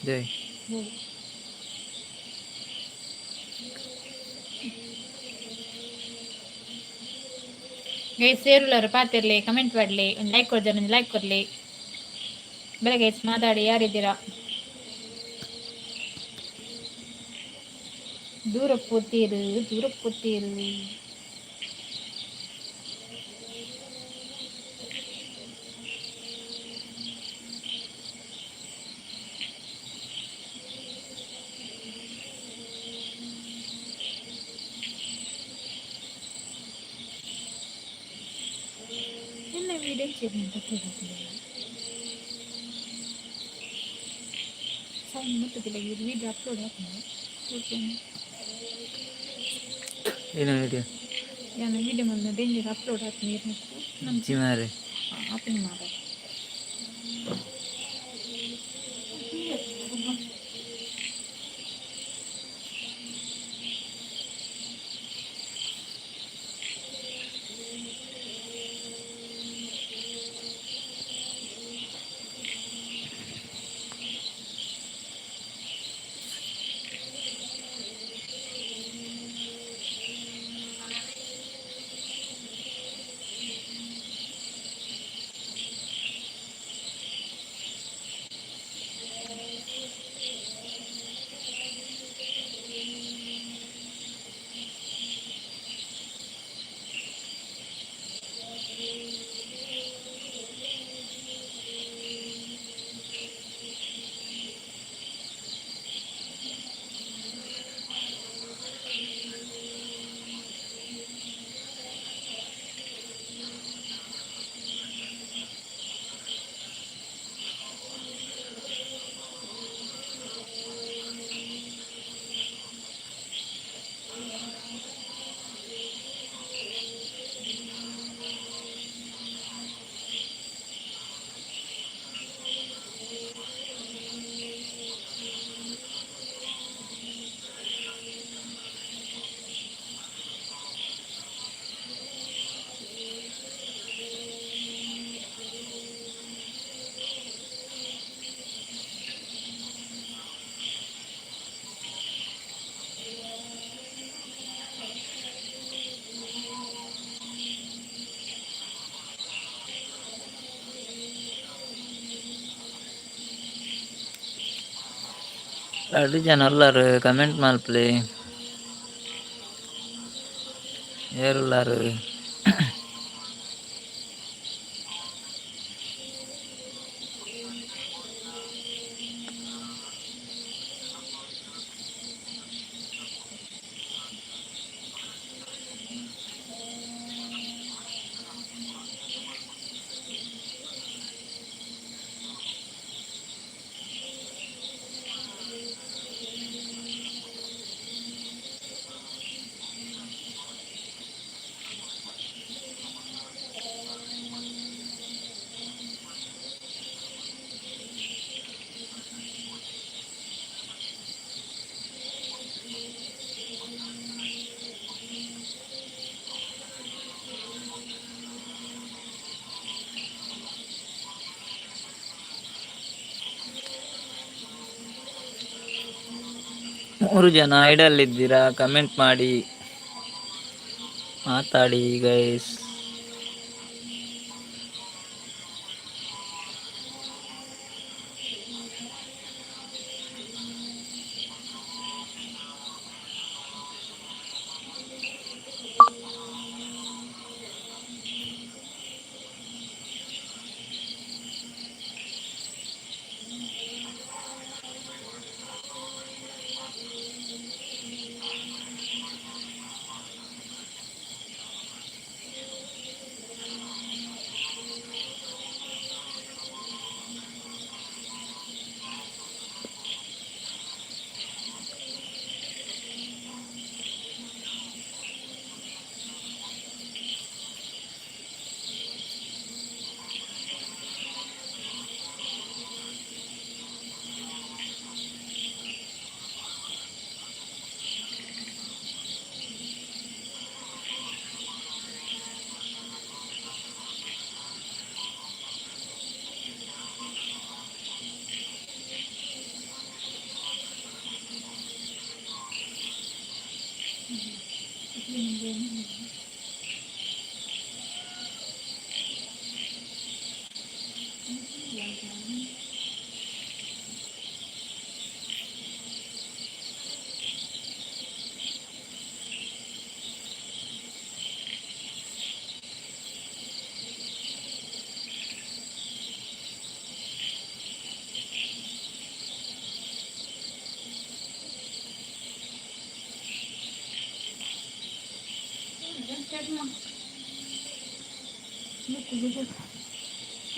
ಜೈ. ಗೈಸ್, ಸೇರುಲರು ಪಾತಿರ್ಲಿ, ಕಮೆಂಟ್ ಮಾಡಲಿ, ಒಂದು ಲೈಕ್ ಕೊಡ್ತಾರೆ, ಒಂದು ಲೈಕ್ ಕೊಡಲಿ. ಬೆಳಗ್ಗೆ ಮಾತಾಡಿ, ಯಾರಿದ್ದೀರಾ? ದೂರ ಪೋತೀರು, ದೂರ ಪೋತೀರು. ಎಲ್ಲ ವಿಡಿಯೋ ಸೌಂಡ್ ಮುಟ್ಟುತ್ತಿಲ್ಲ. ಇದು ವಿಡಿಯೋ ಅಪ್ಲೋಡ್ ಹಾಕ್ಬೋದು. ಏನು ವಿಡಿಯೋ? ನಾನು ವಿಡಿಯೋ ಬಂದು ಡೇಂಜರ್ ಅಪ್ಲೋಡ್ ಹಾಕಿ ನೀರು ನಮ್ಮ ಮಾರೆ. ಓಪನ್ ಮಾಡೋದು. ರಡ್ಡ್ ಜನ ಉಲ್ಲರ್, ಕಮೆಂಟ್ ಮಲ್ಪಲೆ, ಏರ್ ಉಲ್ಲರ್? ಮೂರು ಜನ ಐಡಲ್ ಇದ್ದೀರಾ, ಕಮೆಂಟ್ ಮಾಡಿ, ಮಾತಾಡಿ ಗೈಸ್.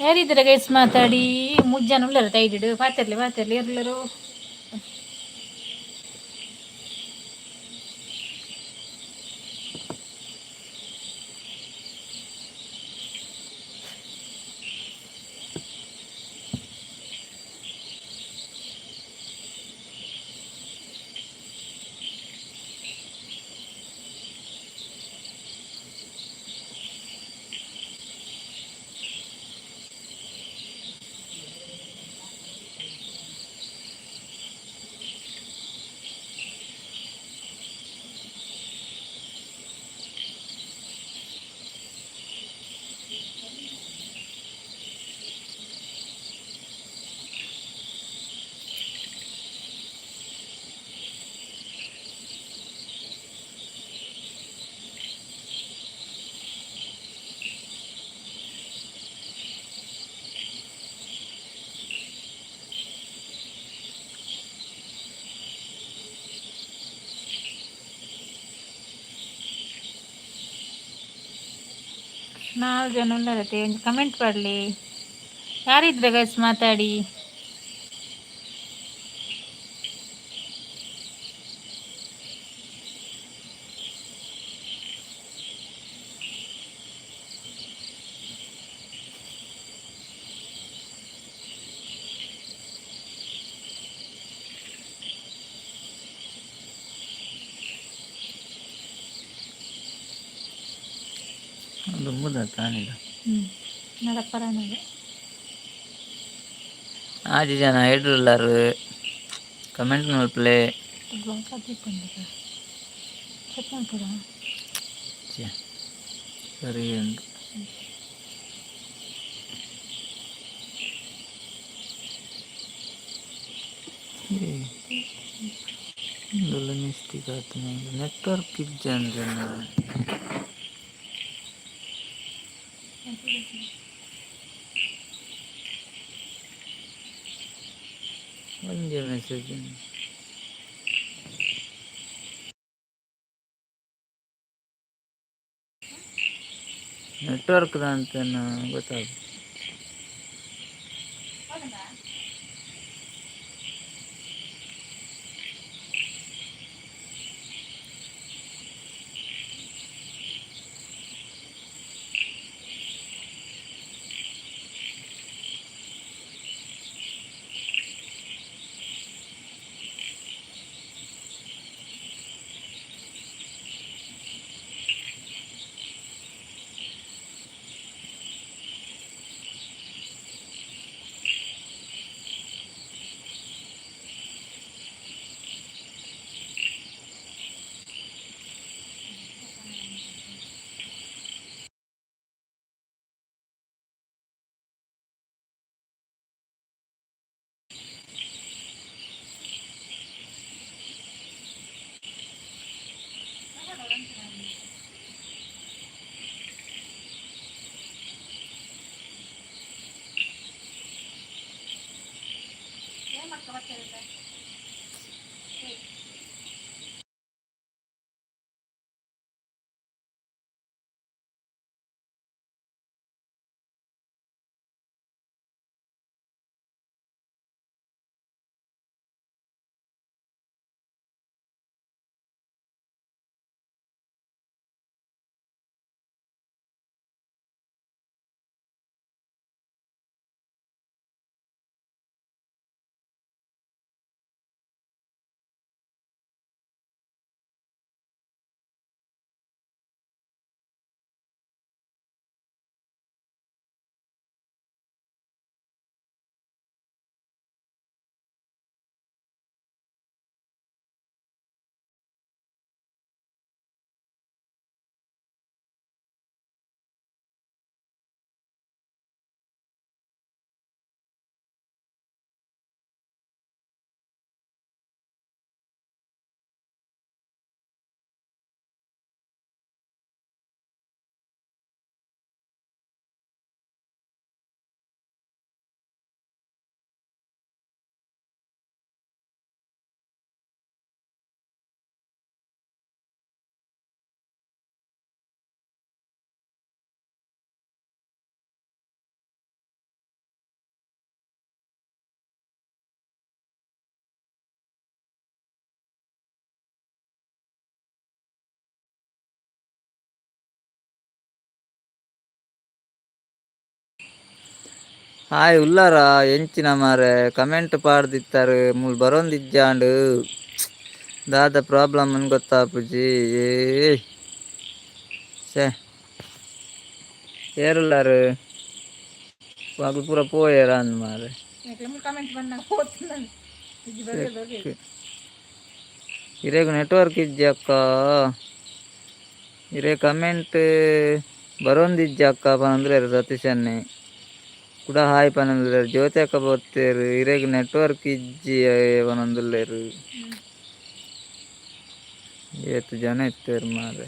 ಯಾರಿದ್ದೀರ ಗೈಸ್, ಮಾತಾಡಿ. ಮುಜ್ಜನ ಉಳ್ಳರು ತೈದಿಡು ಪಾತಿರ್ಲಿ ಪಾತಿರ್ಲಿ ಇರ್ಲರು. ನಾಲ್ಕು ಜನ ಉಳ್ಳರತೆ, ಒಂಜಿ ಕಮೆಂಟ್ ಪಡ್ಲಿ. ಯಾರಿದ್ರೆ ಗೈಸ್, ಮಾತಾಡಿ. ಒಂದು ಮುದ ತಾನಿಲ್ಲ. ನಡಪರನಗೆ. ಆಜಿ ಜನ ಐಡ್ರುಲ್ಲಾರು, ಕಮೆಂಟ್ ಮಲ್ಪಲೆ. ಬ್ಲಾಕ್ ಹಾಕಿಕೊಂಡಿದ್ದೆ, ಚೆಕ್ ಮಾಡ್ಕೊಡ. ಛೆ, ಸರಿ ಉಂಟು. ಇಂದುಲ ಮಿಸ್ಟೇಕ್ ಆತನ, ನೆಟ್ವರ್ಕ್ ಇಜ್ಜಂದ್ರೆ. ಒಂಜಿ ಮೆಸೇಜ್ ನೆಟ್ವರ್ಕ್ ಅಂತ ಗೊತ್ತಾಗ. ಹಾಯ್ ಉಲ್ಲಾರ ಎಂಚಿನ ಮಾರೆ ಕಮೆಂಟ್ ಪಾಡ್ದಿತ್ತಾರೆ ಮೂಲು ಬರೋಂದಿಜ್ಜಾಂಡು ದಾದ ಪ್ರಾಬ್ಲಮ್ ಅನ್ ಗೊತ್ತಾಪುಜಿ. ಏ ಸೇ ಏರುಲ್ಲಾರು ಅಗಲು ಪೂರ ಪೋಯೆರ ಅಂದ್ ಮಾರೆ. ಕಮೆಂಟ್ ಬಂದಾಗ ಹೋಗ್ತೀನಿ. ಇರೆಗ್ ನೆಟ್ವರ್ಕ್ ಇಜ್ಜಿ ಅಕ್ಕ. ಇರೆ ಕಮೆಂಟ್ ಬರೋಂದಿಜ್ಜಿ ಅಕ್ಕ ಪನೊಂದುಲ್ಲೆರ್ ಸತೀಶನ್ನೆ. ಕುಡ ಹಾಯ್ ಪನೊಂದುಲ್ಲೆರ್. ಜ್ಯೋತಿ ಅಕ್ಕ ಬತ್ತೇರ್. ಇರೆಗ್ ನೆಟ್ವರ್ಕ್ ಇಜ್ಜಿ ಪನೊಂದುಲ್ಲೆರ್. ಏತ್ ಜನ ಇತ್ತೆರ್ ಮಾರ್ರೆ.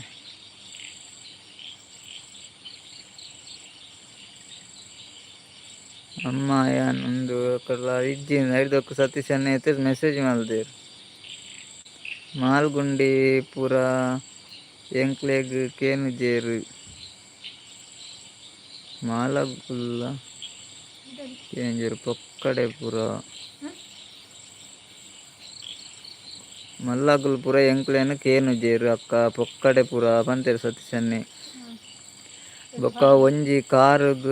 ಅಮ್ಮ ಯಾನ್ ಉಂದು ಕಲ್ಲ ಇಜ್ಜಿ ಐಡ್ದೊಕ್ ಸತೀಶನ್ನೆ ಇತ್ತೆರ್ ಮೆಸೇಜ್ ಮಲ್ದೆರ್. ಮಾಲ್ಗುಂಡಿ ಪೂರ ಎಂಕ್ಲೆಗ್ ಕೇನುಜೆರ್. ಮಾಲಗುಲ್ಲ ಕೇಂಜೆರ್ ಪೊಕ್ಕಡೆ ಪೂರ. ಮಲ್ಲಗುಲ್ ಪೂರ ಎಂಕ್ಲೆನ್ ಕೇನುಜೆರ್ ಅಕ್ಕ ಪೊಕ್ಕಡೆ ಪೂರ ಪಂತೆರ್ ಸತೀಶನ್ನೆ. ಬೊಕ್ಕ ಒಂಜಿ ಕಾರುಗ್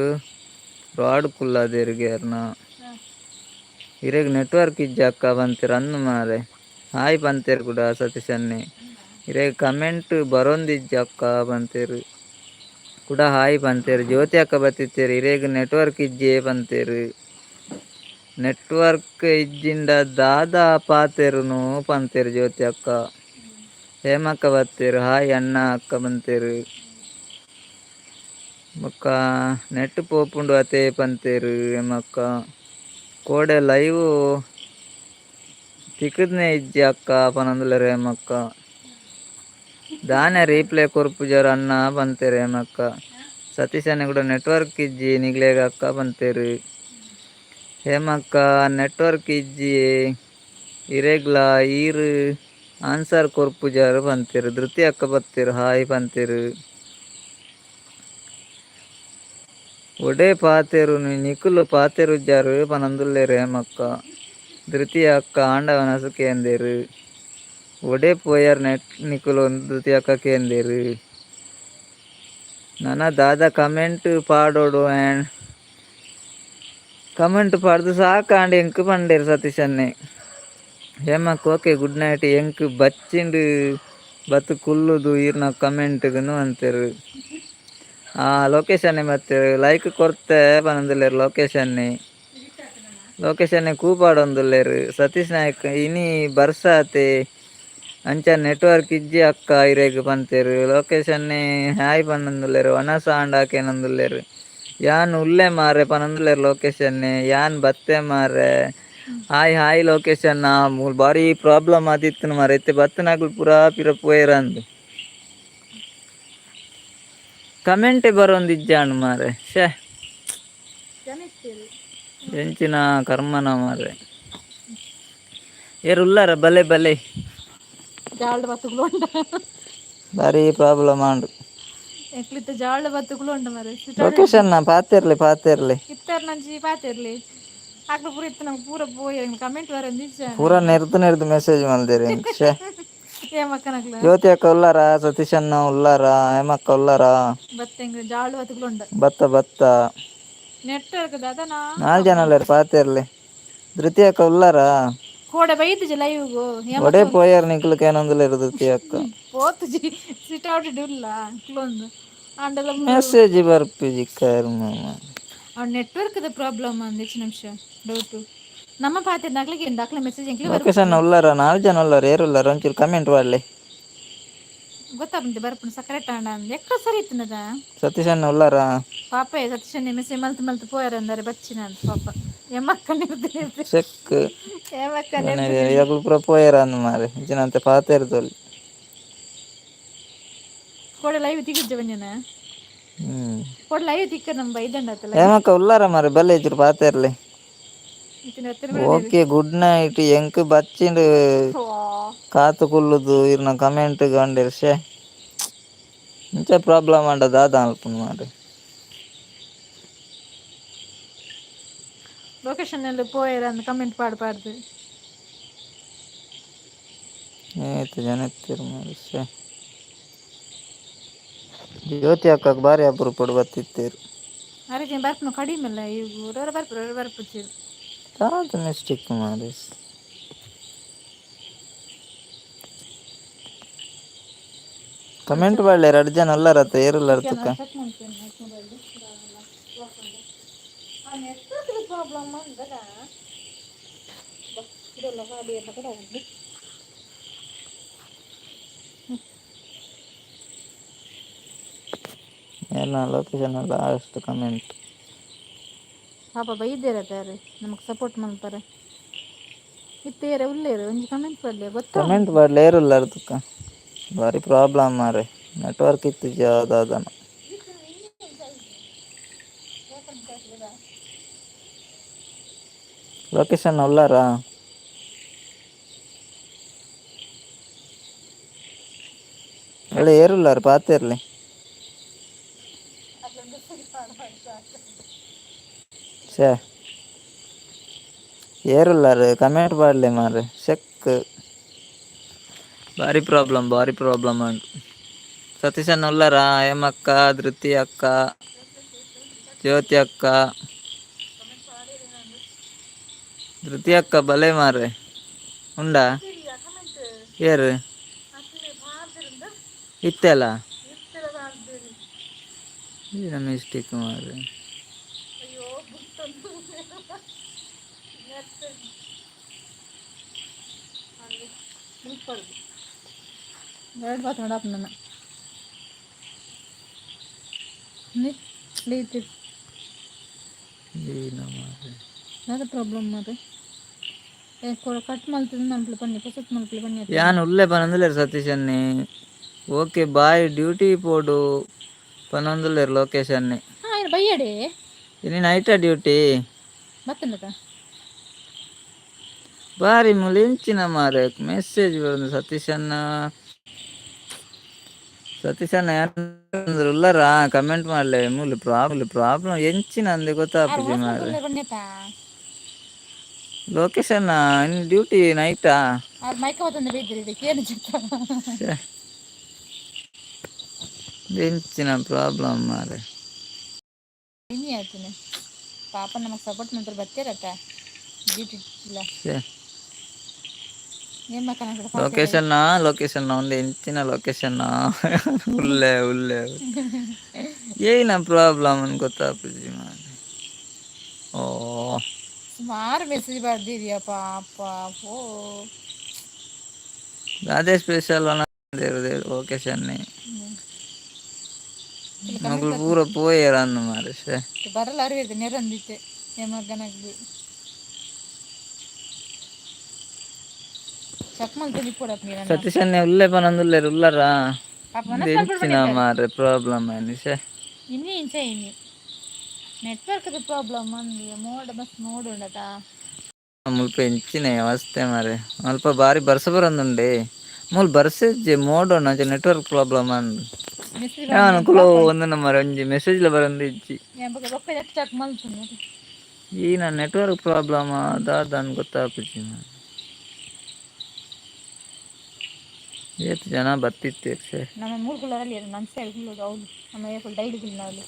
ರಾಡ್ ಕುಲ್ಲಾದೆರ್ ಗೆರ್ನ. ಇರೆಗ್ ನೆಟ್ವರ್ಕ್ ಇಜ್ಜಿ ಅಕ್ಕ ಪಂತೆರ್ ಅಂದ್ ಮಾರೆ. ಹಾಯ್ ಪಂತೆರ್ ಕೂಡ ಸತೀಶನ್ನೆ. ಇರೆಗ್ ಕಮೆಂಟ್ ಬರೋಂದಿಜ್ಜಿ ಅಕ್ಕ ಪಂತೆರ್. ಕುಡ ಹಾಯ್ ಪಂತೆರ್. ಜ್ಯೋತಿ ಅಕ್ಕ ಬತ್ತಿತ್ತೆರ್. ಇರೆಗ್ ನೆಟ್ವರ್ಕ್ ಇಜ್ಜೆ ಪಂತೆರ್. ನೆಟ್ವರ್ಕ್ ಇಜ್ಜಿಂಡ ದಾದ ಪಾತೆರುನು ಪಂತೆರ್ ಜ್ಯೋತಿ ಅಕ್ಕ. ಹೇಮಕ್ಕ ಬತ್ತೆರ್. ಹಾಯ್ ಅಣ್ಣ ಅಕ್ಕ ಪಂತೆರ್. ಬೊಕ್ಕ ನೆಟ್ ಪೋಪುಂಡು ಅತೆ ಪಂತೆರ್ ಹೇಮಕ್ಕ. ಕೋಡೆ ಲೈವ್ ತಿಕ್ಕುದ್ನೆ ಇಜ್ಜಿ ಅಕ್ಕ ಪನೊಂದುಲ್ಲೆರ್ ಹೇಮಕ್ಕ. ದಾನೆ ರೀಪ್ಲೈ ಕೊರ್ಪುಜರ್ ಅಣ್ಣ ಪಂತೆರ್ ಹೇಮಕ್ಕ. ಸತೀಶಣ್ಣ ಕೂಡ ನೆಟ್ವರ್ಕ್ ಇಜ್ಜಿ ನಿಗ್ಲೇಗ್ ಅಕ್ಕ ಪಂತೆರ್. ಹೇಮಕ್ಕ ನೆಟ್ವರ್ಕ್ ಇಜ್ಜಿ ಇರೆಗ್ಲ ಈರ್ ಆನ್ಸರ್ ಕೊರ್ಪುಜರ್ ಪಂತೆರ್. ಧೃತಿ ಅಕ್ಕ ಬತ್ತೆರ್ ಹಾಯ್ ಪಂತೆರ್. ಒಡೆ ಪಾತೆರುನು ನಿಕುಲು ಪಾತೆರುಜರ್ ಪನೊಂದುಲ್ಲೆರ್ ಹೇಮಕ್ಕ. ಧೃತಿ ಅಕ್ಕ ಆಂಡವನಸು ಕೇಂದೆರ್. ಒಡೆ ಪೋಯರ್ ನೆಟ್ ನಿಕುಲು ಧೃತಿ ಅಕ್ಕ ಕೇಂದೆರ್. ನನ ದಾದ ಕಮೆಂಟ್ ಪಾಡೋಡು ಕಮೆಂಟ್ ಪಾಡ್ದು ಸಾಕಾಂಡ್ ಎಂಕ್ ಪಂಡೆರ್ ಸತೀಶನ್ನೆ. ಹೇಮಕ್ಕ ಓಕೆ ಗುಡ್ ನೈಟ್ ಎಂಕ್ ಬಚ್ಚಿಂಡ್ ಬತ್ತ್ ಕುಲ್ಲುದು ಈರ್ನ ಕಮೆಂಟ್ಗ್ನು ಅಂತೆರ್. ಆ ಲೊಕೇಶನ್ನೆ ಬತ್ತೆರ್ ಲೈಕ್ ಕೊರ್ತೆ ಪನೊಂದುಲ್ಲೆರ್ ಲೊಕೇಶನ್ನೆ. ಲೊಕೇಶನ್ನೆ ಕೂಪಾಡೊಂದುಲ್ಲೆರ್. ಸತೀಶ್ ನಾಯ್ಕ್ ಇನಿ ಬರ್ಸಾತೆ ಅಂಚ ನೆಟ್ವರ್ಕ್ ಇಜ್ಜಿ ಅಕ್ಕ ಇರೆಗ್ ಪಂತೆರ್. ಲೊಕೇಶನ್ನೆ ಹಾಯ್ ಪನೊಂದುಲ್ಲೆರ್. ವನಸ್ ಆಂಡ ಕೇನೊಂದುಲ್ಲೆರ್. ಯಾನ್ ಉಲ್ಲೆ ಮಾರ್ರೆ ಪನೊಂದುಲ್ಲೆರ್ ಲೊಕೇಶನ್ನೆ. ಯಾನ್ ಬತ್ತೆ ಮಾರ್ರೆ. ಹಾಯ್ ಹಾಯ್ ಲೊಕೇಶನ್ನ. ಮೂಲು ಬಾರಿ ಪ್ರಾಬ್ಲಮ್ ಆದಿತ್ತಿನ ಮಾರ್ರೆ. ಇತ್ತೆ ಬತ್ತನಕುಲು ಪೂರಾ ಪಿರ ಪೋಯೆರಂದ್. ಕಮೆಂಟೆ ಬರೋಂದಿಜ್ಜಾಂಡ್ ಮಾರ್ರೆ. ಶ್ಯೆ ಎಂಚಿನ ಕರ್ಮನ ಮಾರ್ರೆ. ಏರು ಉಲ್ಲಾರ ಬಲೆ ಬಲೆ. ಜಾಲ್ಡ್ ಬತ್ತುಗಳು ಉಂಡ. ಭಾರಿ ಪ್ರಾಬ್ಲಮ್ ಆಂಡು. ಎಕ್ಲಿತ್ತ ಜಾಲ್ಡ್ ಬತ್ತುಗಳು ಉಂಡು ಮರೆ. ಲೊಕೇಶನ್ ನಾ ಪಾತೆರ್ಲಿ ಪಾತೆರ್ಲಿ. ಇತ್ತಾರ ನಂಜಿ ಪಾತೆರ್ಲಿ, ಅಕ್ಲು ಪೂರ ಇತ್ತು ನಮ್ಗೆ ಪೂರ ಪೋಯಿ ಕಮೆಂಟ್ ಬರ ನಿಜ. ಪೂರ ನೆರ್ದು ನೆರ್ದು ಮೆಸೇಜ್ ಮಲ್ದೇರಿ ಶೇ. ಏಮಕ್ಕನಕ್ಲು. ಜ್ಯೋತಿ ಅಕ್ಕ ಉಲ್ಲಾರ, ಸತೀಶ್ ಅಣ್ಣ ಉಲ್ಲಾರ, ಹೇಮಕ್ಕ ಉಲ್ಲಾರ? ಬತ್ತೆಂಗ್ ಜಾಲ್ಡ್ ಬತ್ತುಗಳು ಉಂಡು. ಬತ್ತ ಬತ್ತ. ನೆಟ್ವರ್ಕ್ ದಾದನಾ. ನಾಲ್ ಜನ ಉಲ್ಲಾರ, ಪಾತೆರ್ಲಿ. ಧೃತಿ ಅಕ್ಕ ಉಲ್ಲಾರ? ಕೋಡೆ ಬೈದುಜಿ ಲೈವ್ಗು. ಒಡೆ ಪೋಯರ್ ನಿಕ್ಲಕ್ಕೆ ಏನೊಂದುಲ್ಲೇರು ಧೃತಿ ಅಕ್ಕ? ಪೋತುಜಿ, ಸಿಟ್ ಔಟ್ ಇಲ್ಲ ಕ್ಲೋಂದು ಆಂಡಲ. ಮೆಸೇಜ್ ಬರ್ಪಿಜಿ ಕರ್ಮ. ಅವ್ನ ನೆಟ್ವರ್ಕ್ ಪ್ರಾಬ್ಲಮ್ ಅಂದ್ ಹೆಚ್ಚು ನಿಮಿಷ ಡೌಟು. ನಮ್ಮ ಪಾತೆ ದಾಖಲೆಗೆ ದಾಖಲೆ ಮೆಸೇಜ್ ಎಂಕ್ಲೆ. ಲೊಕೇಶನ್ ಉಲ್ಲಾರ? ನಾಲ್ ಜನ ಉಲ್ಲಾರ, ಏರು ಉಲ್ಲಾರ? ಒಂಚೂರು ಕಮೆಂಟ್ ಮಾಡ್ಲಿ. ಗೊತ್ತಾಪುಂಡು ಬರ್ಪುಂಡು ಸಕರೆಟ್ ಆಂಡ ಅಂದ್ ಎಕ್ಕ ಸರಿ ಇತ್ತನದ. ಸತೀಶ್ ಅಣ್ಣ ಉಲ್ಲಾರ? ಪಾಪ ಸತೀಶ್ ಮೆಸೇಜ್ ಮಲ್ತ್ ಮಲ್ತ್ ಪೋಯರ್ ಅಂದಾರೆ ಬಚ್ಚಿನ ಅಂದ್ ಪಾಪ. ಎಮ್ಮಕ್ಕ ನಿರ್ದು. ಚೆಕ್. ಎಮ್ಮಕ್ಕ. ಇವಾಗಲೂ ಪೂರ ಪೋಯರ ಅಂದ್ ಮಾರೆ, ಇಜ್ಜಿನಂತೆ ಪಾತೆರ್ದೊಲಿ. ಕೋಡೆ ಲೈವ್ ತಿಕ್ಕಿಜ್ಜ ಬಂಜನ. ಕೋಡೆ ಲೈವ್ ತಿಕ್ಕ ನಮ್ಮ ಬೈದಂಡ ಆತಲ್ಲ. ಹೇಮಕ್ಕ ಉಲ್ಲಾರ ಮಾರೆ? ಬಲ್ಲೆ ಇಜ್ಜರು ಪಾತೆರ್ಲಿ. ಇತ್ತಿನ ಹತ್ತಿರ. Okay, good night. ಎಂಕ್ ಬಚ್ಚಿಂಡು ಕಾತು ಕುಲ್ಲುದು ಇರ್ನ ಕಮೆಂಟ್ ಗಂಡಿರ್ ಶೇ. ಇಂಚ ಪ್ರಾಬ್ಲಮ್ ಅಂಡ ದಾದ ಅನ್ಪುಂಡು ಮಾರೆ. ಲೊಕೇಶನ್ ಎಲ್ಲ ಪೋಯರ ಅಂದ್ ಕಮೆಂಟ್ ಪಾಡ್ ಪಾಡ್ದು. ಏತ್ ಜನ ಇತ್ತೀರ್ ಮಾರೆ ಶೇ. ಜ್ಯೋತಿ ಅಕ್ಕಗ್ ಬಾರಿ ಅಪರೂಪಡ್ ಬತ್ತಿತ್ತೀರ್. ಅರೆ ಬರ್ಪುನು ಕಡಿಮೆ ಅಲ್ಲ ಈಗ, ಊರವರ ಬರ್ಪುರು ಬರ್ಪುಜಿ. ದಾದ ಮಿಸ್ಟೇಕ್ ಮಾರೆ. ಕಮೆಂಟ್ ಮಾಡ್ಲೆ, ರಡ್ಡ್ ಜನ ಉಲ್ಲಾರತ್ತ, ಏರುಲ್ಲಾರ ತುಕ್ಕ. ಚೆಕ್ ಮಾಡ್ತೇನೆ ಮೊಬೈಲ್. ಆ ನೆಟ್ವರ್ಕ್ ಪ್ರಾಬ್ಲಮ್ ಅಂದದ ಇದೆಲ್ಲ ಗಾಡಿ ಎಲ್ಲ ಕಡೆ ಉಂಟು. ಏನ ಲೊಕೇಶನ್ ಲಾಸ್ಟ್ ಕಮೆಂಟ್. ಪಾಪ ಬೈದೇರತ್ತಾರೆ, ನಮಗ್ ಸಪೋರ್ಟ್ ಮಾಡ್ತಾರೆ ಇತ್ತೇರೆ ಉಲ್ಲೇರು, ಒಂಜಿ ಕಮೆಂಟ್ ಪಡ್ಲೆ ಗೊತ್ತಾ. ಕಮೆಂಟ್ ಮಾಡ್ಲೆ, ಏರುಲ್ಲಾರ ತುಕ್ಕ. ಬಾರಿ ಪ್ರಾಬ್ಲಮ್ ಮಾರೆ, ನೆಟ್ವರ್ಕ್ ಇತ್ತಿಜ ದಾದನ. ಲೊಕೇಶನ್ ಉಲ್ಲಾರಾ? ಒಳ್ಳೆ ಏರುಲ್ಲಾರ ಪಾತೆರ್ಲಿ. ಛೇ, ಏರುಲ್ಲಾರ? ಕಮೆಂಟ್ ಪಾಡ್ಲೆ ಮಾರೆ. ಸೆಕ್, ಭಾರಿ ಪ್ರಾಬ್ಲಮ್, ಭಾರಿ ಪ್ರಾಬ್ಲಮ್ ಉಂಟು. ಸತೀಶನ್ ಉಲ್ಲಾರಾ? ಹೇಮಕ್ಕ, ಧೃತಿ ಅಕ್ಕ, ಜ್ಯೋತಿ ಅಕ್ಕ, ಧೃತಿ ಅಕ್ಕ ಬಲೆ ಮಾರೆ. ಉಂಡಾ ಏರು ಇತ್ತೆಲ್ಲ ಏನ ಮಿಸ್ಟೇಕ್ ಮಾರೆ. ಅಯ್ಯೋ. ಎರಡು ಬಾತ್ ನೋಡಪ್ಪ ನನ್ನ ಏನ ಮಾರೆ. ದಾದ ಪ್ರಾಬ್ಲಮ್ ಮಾರೆ? ಏ ಕಟ್ ಮಲ್ತದ ಮನ್ಪುಲೆ ಪನ್ನಿ, ಪೊಸತ್ ಮನ್ಪುಲೆ ಪನ್ನಿ. ಯಾನ್ ಉಲ್ಲೆ ಪನೊಂದುಲ್ಲೆರ್ ಸತೀಶನ್ನೇ. ಓಕೆ ಬಾಯ್, ಡ್ಯೂಟಿ ಪೋಡು ಪನೊಂದುಲ್ಲೆರ್ ಲೊಕೇಶನ್ನೇ. ಹಾಂ ಏನು ಬೈಯಡೆ. ಇನಿ ನೈಟ ಡ್ಯೂಟಿ. ಬತ್ತಂಡತ. ಬಾರಿ ಮುಲಿಂಚಿನ ಮಾರೆ ಮೆಸೇಜ್ ಬರೋದು. ಸತೀಶನ್ನ ಸತೀಶಣ್ಣ ಉಲ್ಲಾರಾ? ಕಮೆಂಟ್ ಮಾಡ್ಲೆ. ಮೂಲು ಪ್ರಾಬ್ಲಮ್ ಪ್ರಾಬ್ಲಮ್ ಎಂಚಿನ ಅಂದೆ ಗೊತ್ತಾಪುಜಿ ಮಾರೆ. ಬನ್ನಿತ. ಲೊಕೇಶನ್ ಇನ್ ಡ್ಯೂಟಿ ನೈಟಾ? ಅವ್ರು ಮೈಕ ಬತ್ತಂದೆ ಬೈದಿರಿ ಇದಕ್ಕೆ ಏನು ಚಿತ್ತ. ಎಂಚಿನ ಪ್ರಾಬ್ಲಮ್ ಮಾರೆ. ಇನಿ ಆಯ್ತೀನಿ ಪಾಪ, ನಮಗೆ ಸಪೋರ್ಟ್ ಮಾಡ್ತಾರೆ ಬರ್ತೀರತ್ತ ಡ್ಯೂಟಿ ಇಲ್ಲ. ಛೆ. ಏನ್ ಮಕ್ಕನ. ಲೊಕೇಶನ್ ಲೊಕೇಶನ್ ಒಂದು ಎಂಚಿನ ಲೊಕೇಶನ್ ಉಲ್ಲೆ ಉಲ್ಲೆ. ಏನ ಪ್ರಾಬ್ಲಮ್ ಅಂತ ಗೊತ್ತಾಪುಜಿ ಮಾರೆ. ಓ. ಸುಮಾರು ಮೆಸೇಜ್ ಬರ್ದಿದ್ಯಾ ಪಾಪ ಓ. ಅದೇ ಸ್ಪೆಷಲ್ ಲೊಕೇಶನ್. ಮಗಳು ಪೂರ ಪೋಯರ ಅಂದು ಮಾರೆ ಶ್ಯೆ. ಬರಲ್ಲ ಅರಿವಿದೆ ನೆರಂದಿತ್ತೆ ಎಮಗನಗ್ ಚೆಕ್ ಮಲ್ತದಿ ಪೋಡಪ್ ನೀರನ್ನ. ಸತೀಶನ್ನೇ ಉಲ್ಲೆ ಪನೊಂದುಲ್ಲೆರ್, ಉಲ್ಲರಾ? ಪಾಪ ಮನಸ್ಸು ಎಂಚಿನ ಮಾರೆ ಪ್ರಾಬ್ಲಮ್ ಶ್ಯೆ. ಇನಿ ಇಂಚ ಇನಿ ನೆಟ್ವರ್ಕ್ ಪ್ರಾಬ್ಲಮ್ ಅಂದು ಮೋಡ ಬಸ್ ಮೋಡ್ ಉಂಡತ. ಮುಲ್ಪ ಎಂಚಿನ ಅವಸ್ಥೆ ಮಾರೆ. ಅಲ್ಪ ಬಾರಿ ಬರ್ಸ ಬರಂದುಂಡೆ. ಮೂಲು ಬರ್ಸೆಜ್ಜೆ ಮೋಡೋಣ ನೆಟ್ವರ್ಕ್ ಪ್ರಾಬ್ಲಮ್ ಅಂದ್. ಮೆಸೇಜ್ ಯಾನ್ ಕುಲೋ ಒಂದು ಮಾರೆ ಒಂಜಿ ಮೆಸೇಜ್ ಲ ಬರಂದು ಇಜ್ಜಿ. ಬೊಕ್ಕ ಚೆಕ್ ಮಲ್ಪುನು. ಈ ನನ್ನ ನೆಟ್ವರ್ಕ್ ಪ್ರಾಬ್ಲಮ್ ದಾದನ್ ಗೊತ್ತಾಪುಜಿ. ಏತ್ ಜನ ಬತ್ತಿತ್ತೇರ್ ಸೆ. ನಮ್ಮ ಮೂರು ಕುಲ್ಲರಲ್ಲಿ ನನ್ನ ಸೈಡ್ ಕುಲ್ಲೋದು ಹೌದು, ನಮ್ಮ ಏಪಲ್ ಡೈಲಿ ಕುಲ್ಲೋದು.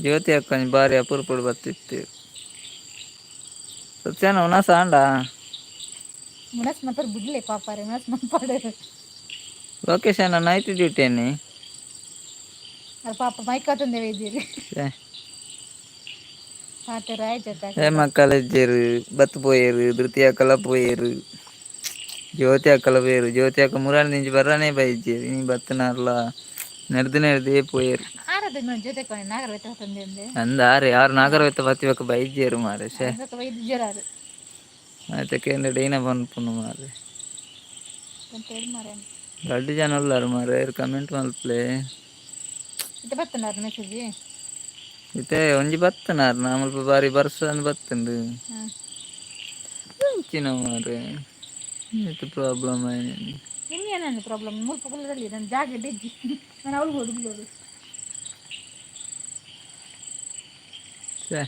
ಜ್ಯೋತಿ ಅಕ್ಕ ಬಾರಿ ಅಪರೂಪಡ್ ಬತ್ತಿತ್ತು. ಸತ್ಯಾನ ಉಣಸ ಆಂಡ? ಮುನಸ್ ಮಲ್ಪರ್ ಬಿಡ್ಲೆ ಪಾಪಾರೆ ಮುನಸ್ ಮಲ್ಪಾಡು. ಲೊಕೇಶನ್ ನೈಟ್ ಡ್ಯೂಟಿ ಅನ್ನಿ. ಅದು ಪಾಪ ಮೈಕಾತಂದೇವೆ ಇದ್ದೀರಿ. ಛೆ. ಪಾತೆರ ಆಯ್ತು. ಹೇಮ ಕಾಲೇಜರು ಬತ್ತು ಪೋಯೇರು, ಧೃತಿ ಅಕ್ಕಲ ಪೋಯೇರು, ಜ್ಯೋತಿ ಅಕ್ಕಲ ಪೋಯೇರು. ಜ್ಯೋತಿ ಅಕ್ಕ ಮುರಾಣಿ ದಿಂಚಿ ಬರ್ರಾನೇ ಬೈಜೇರು. ಇನಿ ಬತ್ತನಾರ್ಲ ನೆರ್ದು ನೆರ್ದೇ ಪೋಯೇರು. ಆರದು ಜೊತೆ ನಾಗರ ತಂದೆ. ಅಂದ ಆರೆ ಯಾರು ನಾಗರವೆತ್ತ ಬತ್ತಿಬಕ್ಕ ಬೈಜೇರು ಮಾರೆ ಶೇ. ವೈದ್ಯರಾರು. ಆಯ್ತು ಕೇಂದ್ರ ಡೈನ ಪನ್ಪುನು ಮಾರೆ. ಮಾರೆ. ರಡ್ಡ್ ಜನ ಉಲ್ಲಾರು ಮಾರೆ, ಕಮೆಂಟ್ ಮಲ್ಪಲೆ. ಇತ್ತೆ ಬತ್ತನಾರು ಮೆಸೇಜ್? ಇತ್ತೆ ಒಂಜಿ ಬತ್ತನಾರ್ ನಾ ಮುಲ್ಪ ಬಾರಿ ಬರ್ಸ ಬತ್ತುಂಡು. ಎಂಚಿನ ಮಾರೆ ಇತ್ತೆ ಪ್ರಾಬ್ಲಮ್ ಆಯ್ನಿ. ಇನ್ನೇನು ಪ್ರಾಬ್ಲಮ್? ಮುಲ್ಪ ಕುಲ್ಲದಲ್ಲಿ ನನ್ನ ಜಾಗ ಇಜ್ಜಿ, ನಾನು ಅವಳು ಹೋದು. ಛೆ.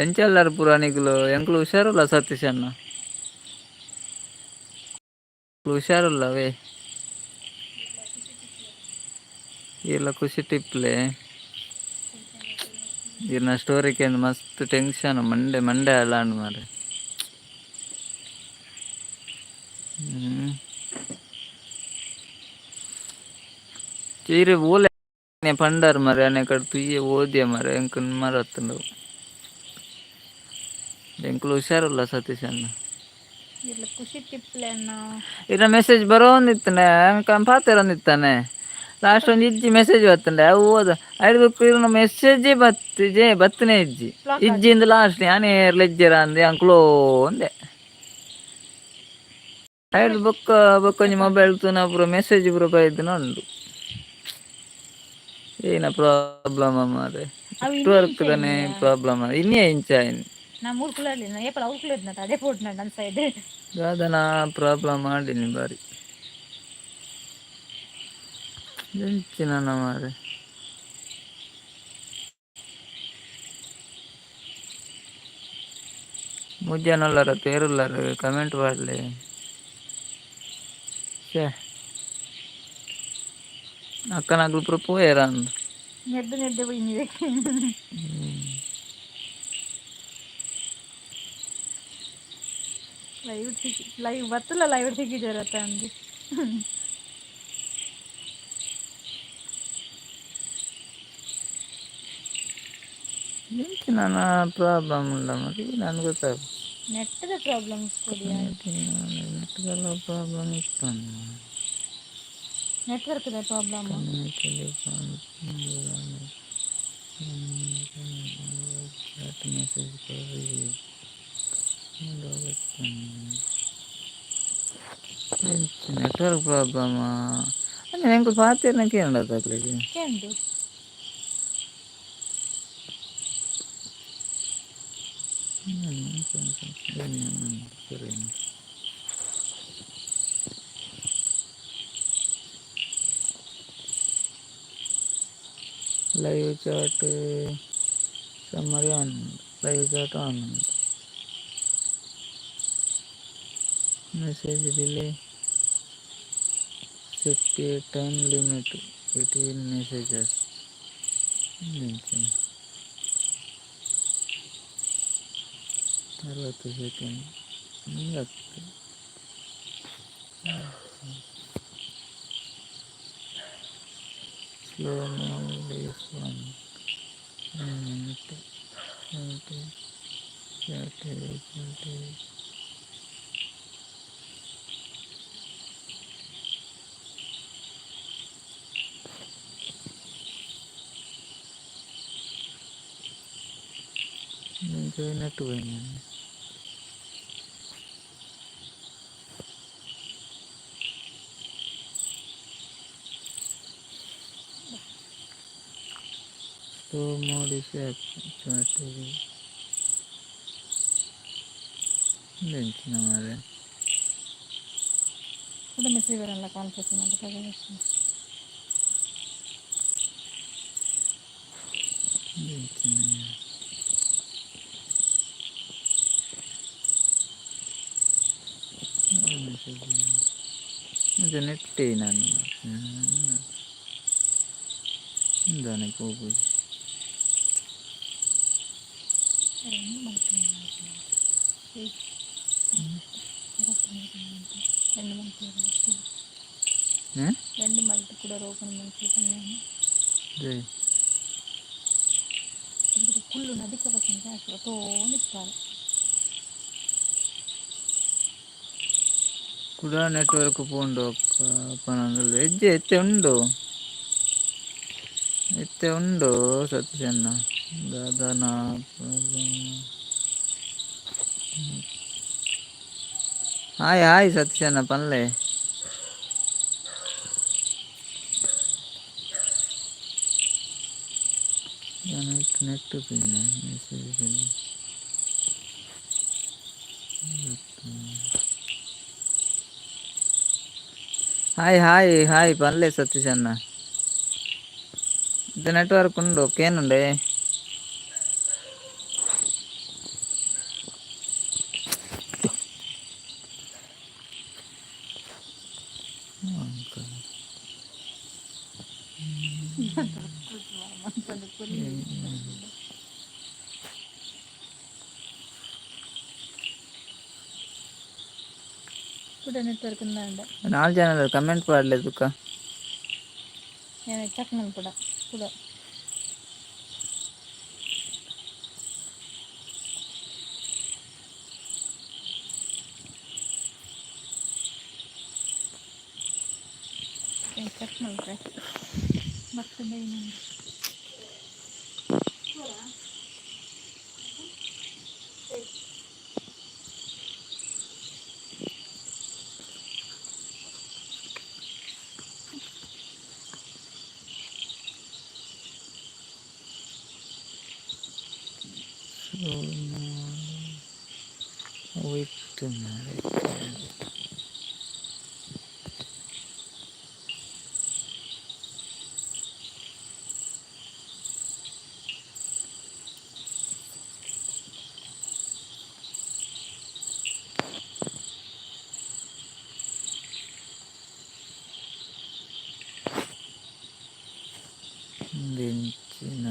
ಎಂಚಲ್ಲಾರು ಪೂರ ನಿಕುಲು? ಎಂಕುಲು ಹುಷಾರುಲ್ಲ ಸತೀಶ್ ಅಣ್ಣ, ಹುಷಾರುಲ್ಲವೇ? ಈರ್ಲ ಖುಷಿ ಟಿಪ್ಲೆ. ಈರ್ನ ಸ್ಟೋರಿ ಕೇಂದ್ ಮಸ್ತ್ ಟೆನ್ಷನ್ ಮಂಡೆ ಮಂಡೆ ಅಲಾಂಡ್ ಮಾರೆ. ಚೀರೆ ಓಲೆ ಪಂಡಾರ್ ಮಾರೆ ಅನೆ ಕಡೆ ತುಯ್ಯೆ ಓದಿಯ ಮಾರೆ ಎಂಕ್ ಮರತ್ತುಂಡು. ಎಂಕುಲು ಹುಷಾರುಲ್ಲ ಸತೀಶ್ ಅಣ್ಣ. ಇರ್ಲ ಖುಷಿ ಟಿಪ್ಲೆ ಅಣ್ಣ. ಇರ ಮೆಸೇಜ್ ಬರೋಂದಿತ್ತನೆ ಅಂಕ ಪಾತೆರೊಂದಿತ್ತಾನೆ. ಲಾಸ್ಟ್ ಒಂಜಿ ಇಜ್ಜಿ ಮೆಸೇಜ್ ಬತ್ತಂಡೆ ಅವು ಓದ ಐದು ಬೊಕ್ಕ ಇರ್ನ ಮೆಸೇಜೇ ಬತ್ತಿಜೆ, ಬತ್ತನೆ ಇಜ್ಜಿ. ಇಜ್ಜಿ ಇಂದ್ ಲಾಸ್ಟ್ ಯಾನ್ ಏರ್ಲ ಇಜ್ಜೆರ ಅಂದೆ ಅಂಕ್ಲೋ ಅಂದೆ. ಐದು ಬೊಕ್ಕ ಬೊಕ್ಕ ಒಂಜಿ ಮೊಬೈಲ್ ತೂನ ಪೂರ ಮೆಸೇಜ್ ಪೂರ ಬೈದಿನ ಉಂಡು. ಏನ ಪ್ರಾಬ್ಲಮ್ ಮಾರೆ? ಅವು ನೆಟ್ವರ್ಕ್ ದನೆ ಪ್ರಾಬ್ಲಮ್ ಇನ್ನೇ ಇಂಚ ಆಯ್ನ್. ನಾ ಮೂರು ಕುಲ್ಲಲ್ಲಿ ಏಪಲ ಅವ್ರು ಕುಲ್ಲದ್ ಅದೇ ಫೋಟ್ ನನ್ನ ಸೈಡ್. ದಾದನ ಪ್ರಾಬ್ಲಮ್ ಮಾಡಿನಿ ಬಾರಿ ಎಂಚಿನ ಮಾರೆ. ಮೂಜಿ ಜನ ಉಲ್ಲಾರ ತೇರುಲ್ಲಾರ ಕಮೆಂಟ್ ಪಾಡ್ಲೆ. ಛೇ ಅಕ್ಕನಕುಲು ಪೂರ ಪೋಯೆರ ಅಂದ್. ನೆಡ್ದು ನೆಡ್ದು ಹೋಯ್ನಿ. ಲೈವ್ ಸಿಕ್ಕಿ ಲೈವ್ ಬತ್ತಲ್ಲ, ಲೈವ್ ಸಿಕ್ಕಿದ್ದಾರತ್ತ ಅಂದು. ಎಂಚಿನ ಪ್ರಾಬ್ಲಮ್ ಉಂಡ ಮಾರೆ ನನ್ಗೆ ಗೊತ್ತಾಗ. ನೆಟ್ಟದ ಪ್ರಾಬ್ಲಮ್ ಕೊಡಿಯ. ನೆಟ್ದಲ್ಲ ಪ್ರಾಬ್ಲಮ್ ಇತ್ತು. Network problem. Chat message network problem ಅಂದ್ರೆ ಎಂಕುಲು ಪಾತೆರ್ನ ಕೇಂಡ ಅಕ್ಲೆಗ್. ಕೇಂಡು. Live chat summary on, live chat on, message delay, set a time limit between messages. 60 second. Slow days 1 minute 30 30 30. Net పోయింది. So modify ಎಂಚಿನ ಮಾರ್ರೆ. ಕೂಡ ಮೆಸೇಜ್ ಬರಲ್ಲ conference ಅಂತ. ಎಂಚಿನ ಅದು ನೆಟ್ಟೆ ನಾನು ದಾನೆ ಪೋಪುಜಿ. రెండు మంత్ రెండు మంత్ కూడా ఓపెన్ మంత్. ಜೈ. ಕುಳ್ಳು ನದಿಗೆ ತೋಣಿಸ್ತಾರೆ. ಕುಡ ನೆಟ್ವರ್ಕ್ ಪೋಂಡು ಪನೊಂದುಲ್ಲೆ ಎಜ್ಜೆ ಎತ್ತೆ ಉಂಡು ಎತ್ತೆ ಉಂಡು ಸತೀಶಣ್ಣ ದಾದನ ಪ್ರಾಬ್ಲಮ್. ಹಾಯ್ ಹಾಯ್ ಸತೀಶಣ್ಣ ಪನ್ಲೆ. Net pin message. Hi hi hi ಪನ್ಲೆ ಸತೀಶಣ್ಣ. ಇದು ನೆಟ್ವರ್ಕ್ ಉಂಡು ಕೇನುಂಡೆ. ಕೂಡ ನೆಟ್ವರ್ಕ್ ಉಂಡ. ನಾಲ್ ಜನ ಕಮೆಂಟ್ ಪಾಡ್ಲೆ ತುಕ್ಕ. నేను ಚೆಕ್ ಕೂಡ ಕೂಡ. ಚೆಕ್ ಮಾಡ್ರೆ ಮತ್ತೆ. Wait ಮಾರ್ರೆ. ಎಂಚಿನ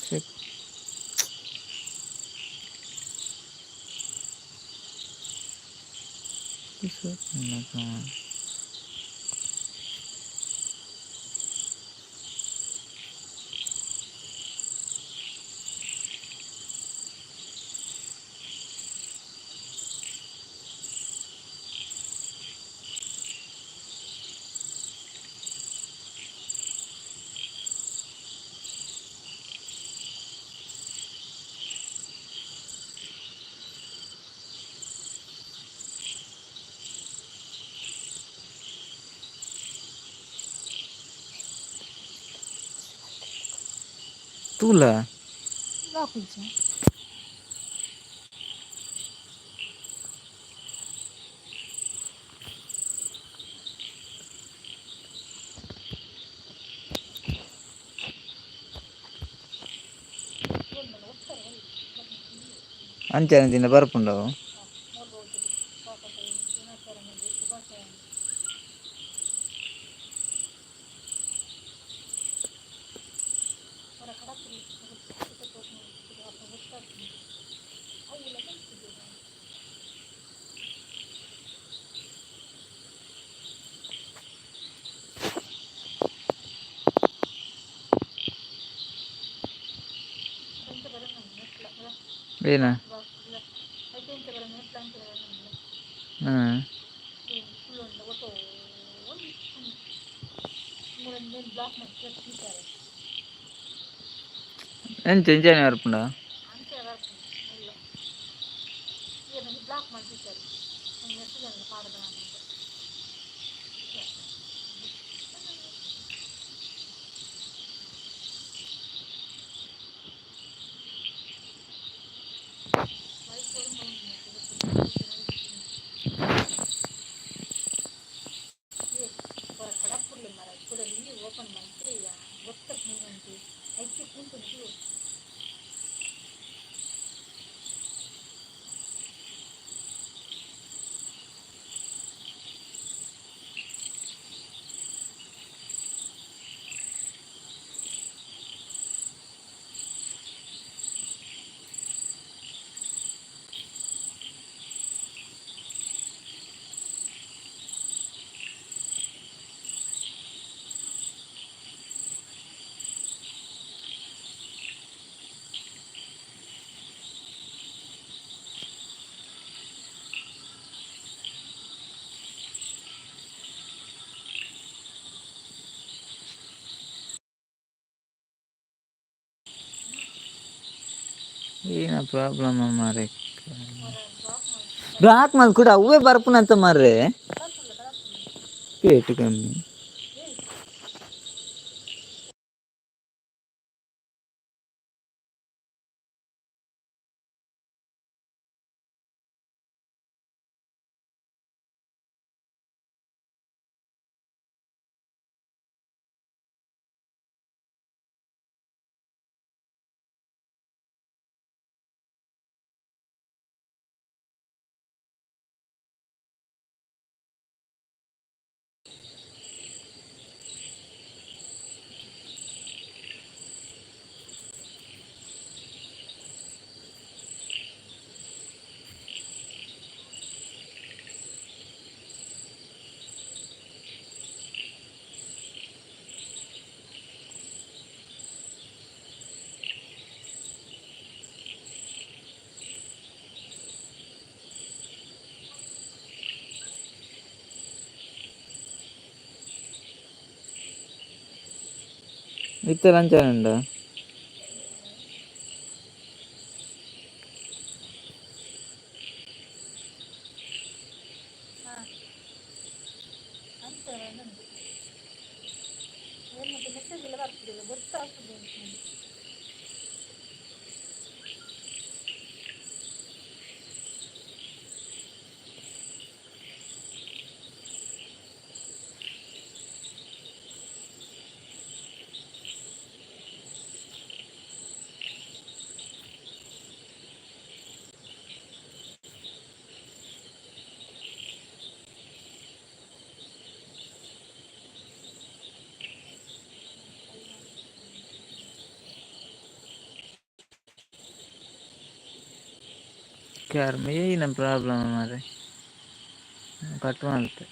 Check. ತೂಲ. ಲಾಕ್ ಇಜ್ಜ. ಅಂಚನೆ ದಿನ ಬರ್ಪುಂಡವು. ಏನ ಹ್ಮ್ ಎಂಚ ಇಂಚನೆ ಬರ್ಪುಂಡ? ಅಂಚೆ ಬರ್ಪುಂಡು ಇಲ್ಲ. ಬ್ಲಾಕ್ ಮಾಡ್ತಿದ್ದಾರೆ ಮೆಸೇಜ್ ಅನ್ನು ಪಾಡದ. ಓಪನ್ ಮಂತ್ರಿ ಗೊತ್ತ ಐಕ್ಯ ಕುಂತು. ಏನ ಪ್ರಾಬ್ಲಮ್ ಮಾರ್ರೆ? ಬ್ಲಾಕ್ ಮಾಡಿ ಕೂಡ ಅವೇ ಬರ್ಪುನಂತ ಮಾರ್ರೆ. ಪೇಟು ಕಮ್ಮಿ. ಇತ್ತೆ ಅಂಚನೆ ಉಂಡಾ? ಹಾಂ, ಅಂಚನೆ ಉಂಟು. ಏನು ಮತ್ತೆ ಮೆಸೇಜ್ ಎಲ್ಲ ಬರ್ತದಿಲ್ಲ, ಗೊತ್ತಾಗ್ತದೆ. ಕರ್ಮ, ಏನ ಪ್ರಾಬ್ಲಮ್ ಮಾರ್ರೆ? ಕಟ್ ಮಾಡ್ತೆ.